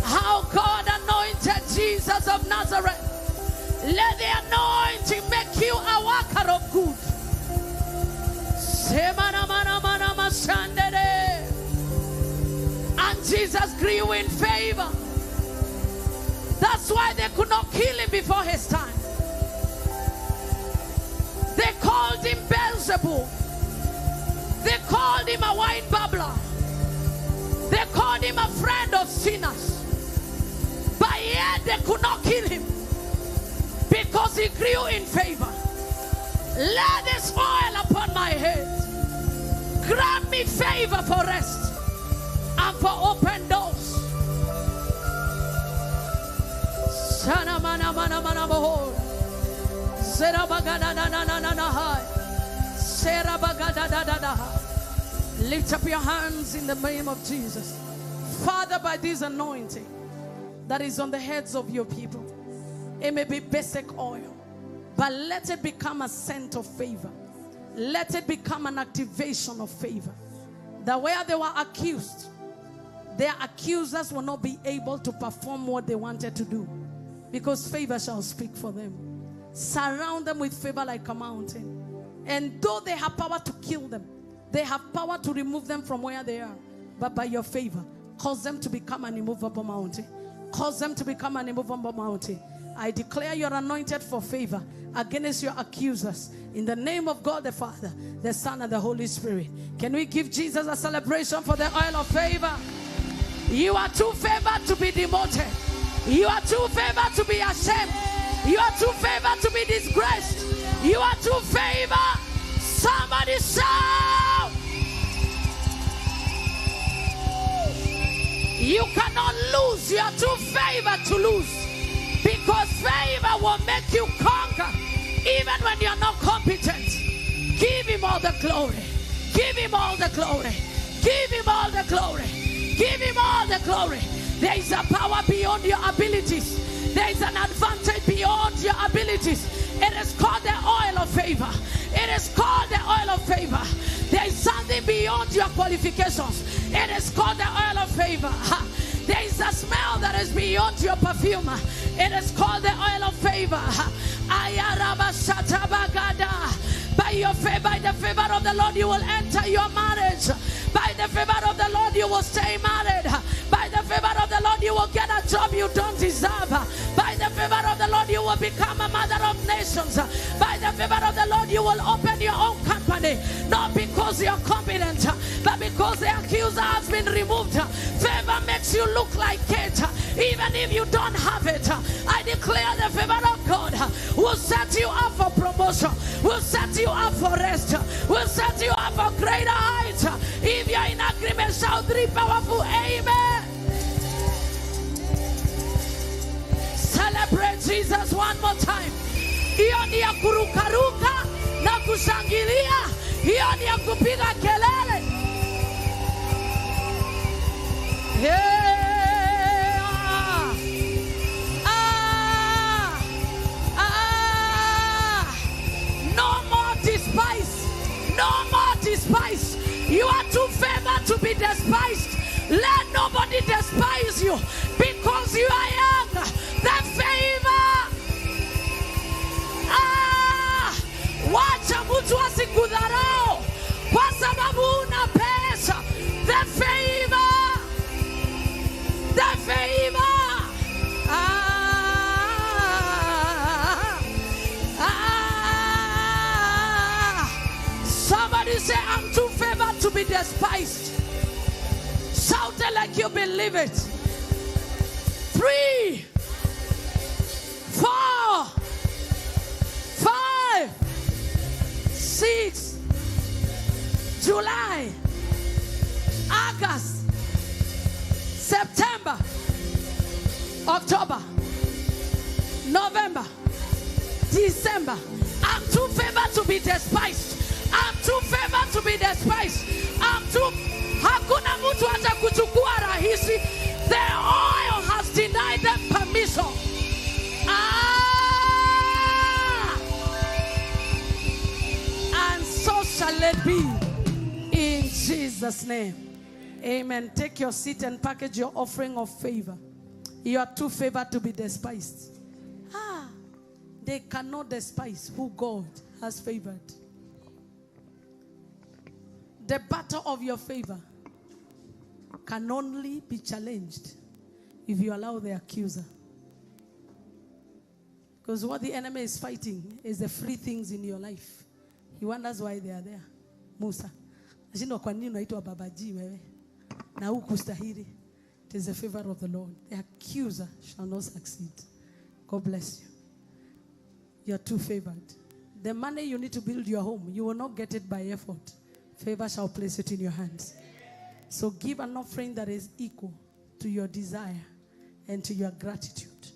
How God anointed Jesus of Nazareth. Let the anointing make you a worker of good. And Jesus grew in favor. That's why they could not kill him before his time. They called him Beelzebub. They called him a wine babbler. They called him a friend of sinners. But yet they could not kill him, because he grew in favor. Let this oil upon my head grant me favor for rest and for open doors. Lift up your hands in the name of Jesus. Father, by this anointing that is on the heads of your people, it may be basic oil, but let it become a scent of favor. Let it become an activation of favor. That where they were accused, Their accusers will not be able to perform what they wanted to do, because favor shall speak for them. Surround them with favor like a mountain. And though they have power to kill them, they have power to remove them from where they are. But by your favor, cause them to become an immovable mountain. Cause them to become an immovable mountain. I declare you are anointed for favor against your accusers. In the name of God the Father, the Son, and the Holy Spirit. Can we give Jesus a celebration for the oil of favor? You are too favored to be demoted. You are too favored to be ashamed. You are too favored to be disgraced. You are too favored. Somebody shout. You cannot lose. You are too favored to lose. Because favor will make you conquer even when you're not competent. Give him all the glory. Give him all the glory. Give him all the glory. Give him all the glory. There is a power beyond your abilities. There is an advantage beyond your abilities. It is called the oil of favor. It is called the oil of favor. There is something beyond your qualifications. It is called the oil of favor. There is a smell that is beyond your perfume. It is called the oil of favor. By the favor of the Lord, you will enter your marriage. By the favor of the Lord, you will stay married. By the favor of the Lord, you will get a job you don't deserve. By the favor of the Lord, you will become a mother of nations. By the favor of the Lord, you will open your own company. Not because you're competent, but because the accuser has been removed. Favor makes you look like it, even if you don't have it. I declare the favor of God will set you up for promotion, will set you up for rest, will set you up for greater heights. If you're in agreement, shout 3 powerful amen. Celebrate Jesus one more time. Hiyo ni ya kurukaruka na kushangilia. Hiyo ni ya kupiga kelele. No more despise. No more despise. You are too favored to be despised. Let nobody despise you because you are young. The favor. Wacha mtu asikudharau kwa sababu una pesa. The favor. The favor. Somebody say, I'm too favored to be despised. Shout it like you believe it. 3, 4, 5, 6, July, August, September, October, November, December. I'm too favored to be despised. I'm too favored to be despised. I'm too. Hakuna mtu atakuchukua rahisi. The oil has denied them permission. And so shall it be in Jesus' name. Amen. Take your seat and package your offering of favor. You are too favored to be despised. They cannot despise who God has favored. The battle of your favor can only be challenged if you allow the accuser. Because what the enemy is fighting is the free things in your life. He wonders why they are there. Musa, nashindwa kwa nini unaitwa babaji wewe? Na hukustahili. It is the favor of the Lord. The accuser shall not succeed. God bless you. You are too favored. The money you need to build your home, you will not get it by effort. Favor shall place it in your hands. So give an offering that is equal to your desire and to your gratitude.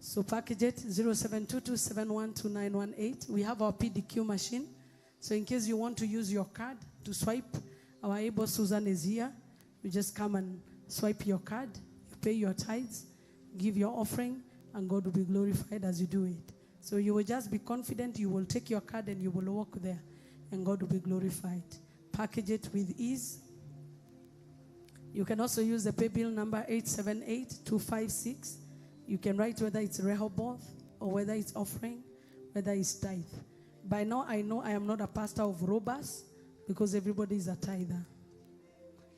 So package it 0722712918. We have our PDQ machine. So in case you want to use your card to swipe, our able Susan is here. You just come and swipe your card. You pay your tithes, give your offering, and God will be glorified as you do it. So you will just be confident. You will take your card and you will walk there, and God will be glorified. Package it with ease. You can also use the pay bill number 878-256. You can write whether it's Rehoboth or whether it's offering, whether it's tithe. By now, I know I am not a pastor of robbers because everybody is a tither.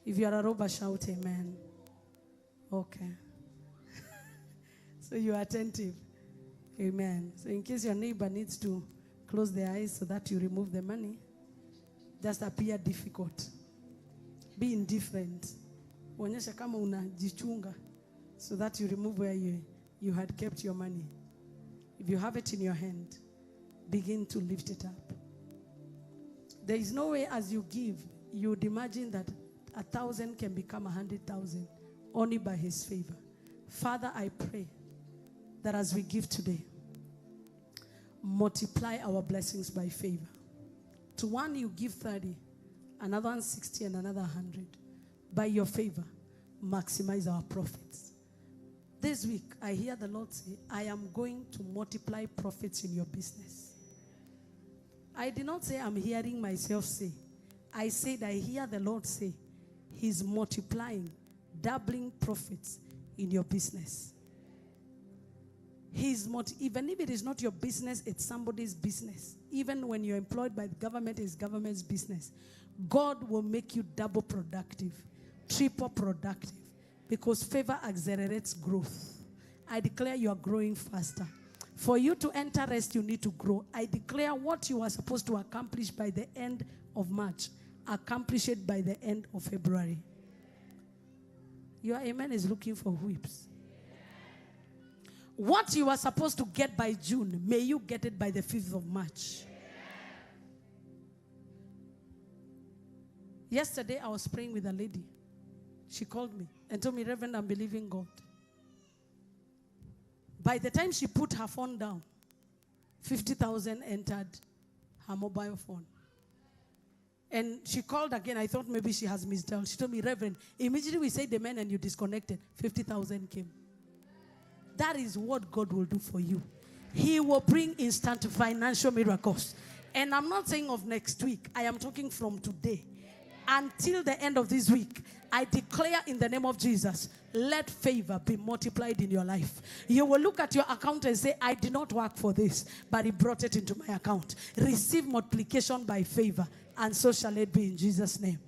If you are a robber, shout amen. Okay. So you are attentive. Amen. So in case your neighbor needs to close their eyes so that you remove the money, just appear difficult. Be indifferent. Onyesha kama unajichunga so that you remove where you had kept your money. If you have it in your hand, begin to lift it up. There is no way as you give, you would imagine that 1,000 can become 100,000 only by his favor. Father, I pray that as we give today, multiply our blessings by favor. To one you give 30, another one 60, and another 100. By your favor, maximize our profits. This week, I hear the Lord say, I am going to multiply profits in your business. I did not say I'm hearing myself say. I said I hear the Lord say, He's multiplying, doubling profits in your business. Even if it is not your business, it's somebody's business. Even when you're employed by the government, it's government's business. God will make you double productive, triple productive, because favor accelerates growth. I declare you are growing faster. For you to enter rest, you need to grow. I declare what you are supposed to accomplish by the end of March, accomplish it by the end of February. Your amen is looking for whips. What you are supposed to get by June, may you get it by the 5th of March. Yesterday, I was praying with a lady. She called me and told me, Reverend, I'm believing God. By the time she put her phone down, 50,000 entered her mobile phone. And she called again. I thought maybe she has misdialed. She told me, Reverend, immediately we said amen and you disconnected. 50,000 came. That is what God will do for you. He will bring instant financial miracles. And I'm not saying of next week. I am talking from today. Until the end of this week, I declare in the name of Jesus, let favor be multiplied in your life. You will look at your account and say, I did not work for this, but He brought it into my account. Receive multiplication by favor, and so shall it be in Jesus' name.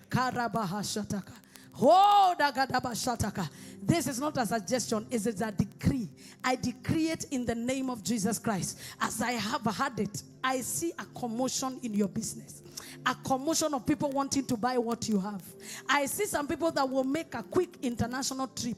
Karabahashataka. Oh, dagadabashataka. This is not a suggestion, it is a decree. I decree it in the name of Jesus Christ. As I have had it, I see a commotion in your business. A commotion of people wanting to buy what you have. I see some people that will make a quick international trip.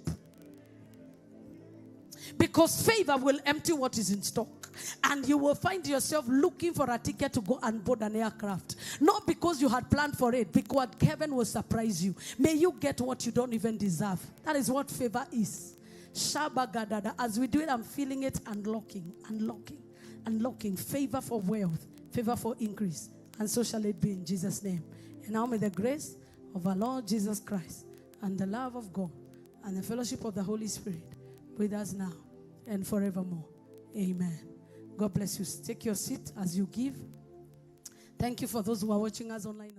Because favor will empty what is in stock. And you will find yourself looking for a ticket to go and board an aircraft. Not because you had planned for it, because heaven will surprise you. May you get what you don't even deserve. That is what favor is. Shabagadada. As we do it, I'm feeling it unlocking. Favor for wealth, favor for increase. And so shall it be in Jesus' name. And now may the grace of our Lord Jesus Christ and the love of God and the fellowship of the Holy Spirit with us now and forevermore. Amen. God bless you. Take your seat as you give. Thank you for those who are watching us online.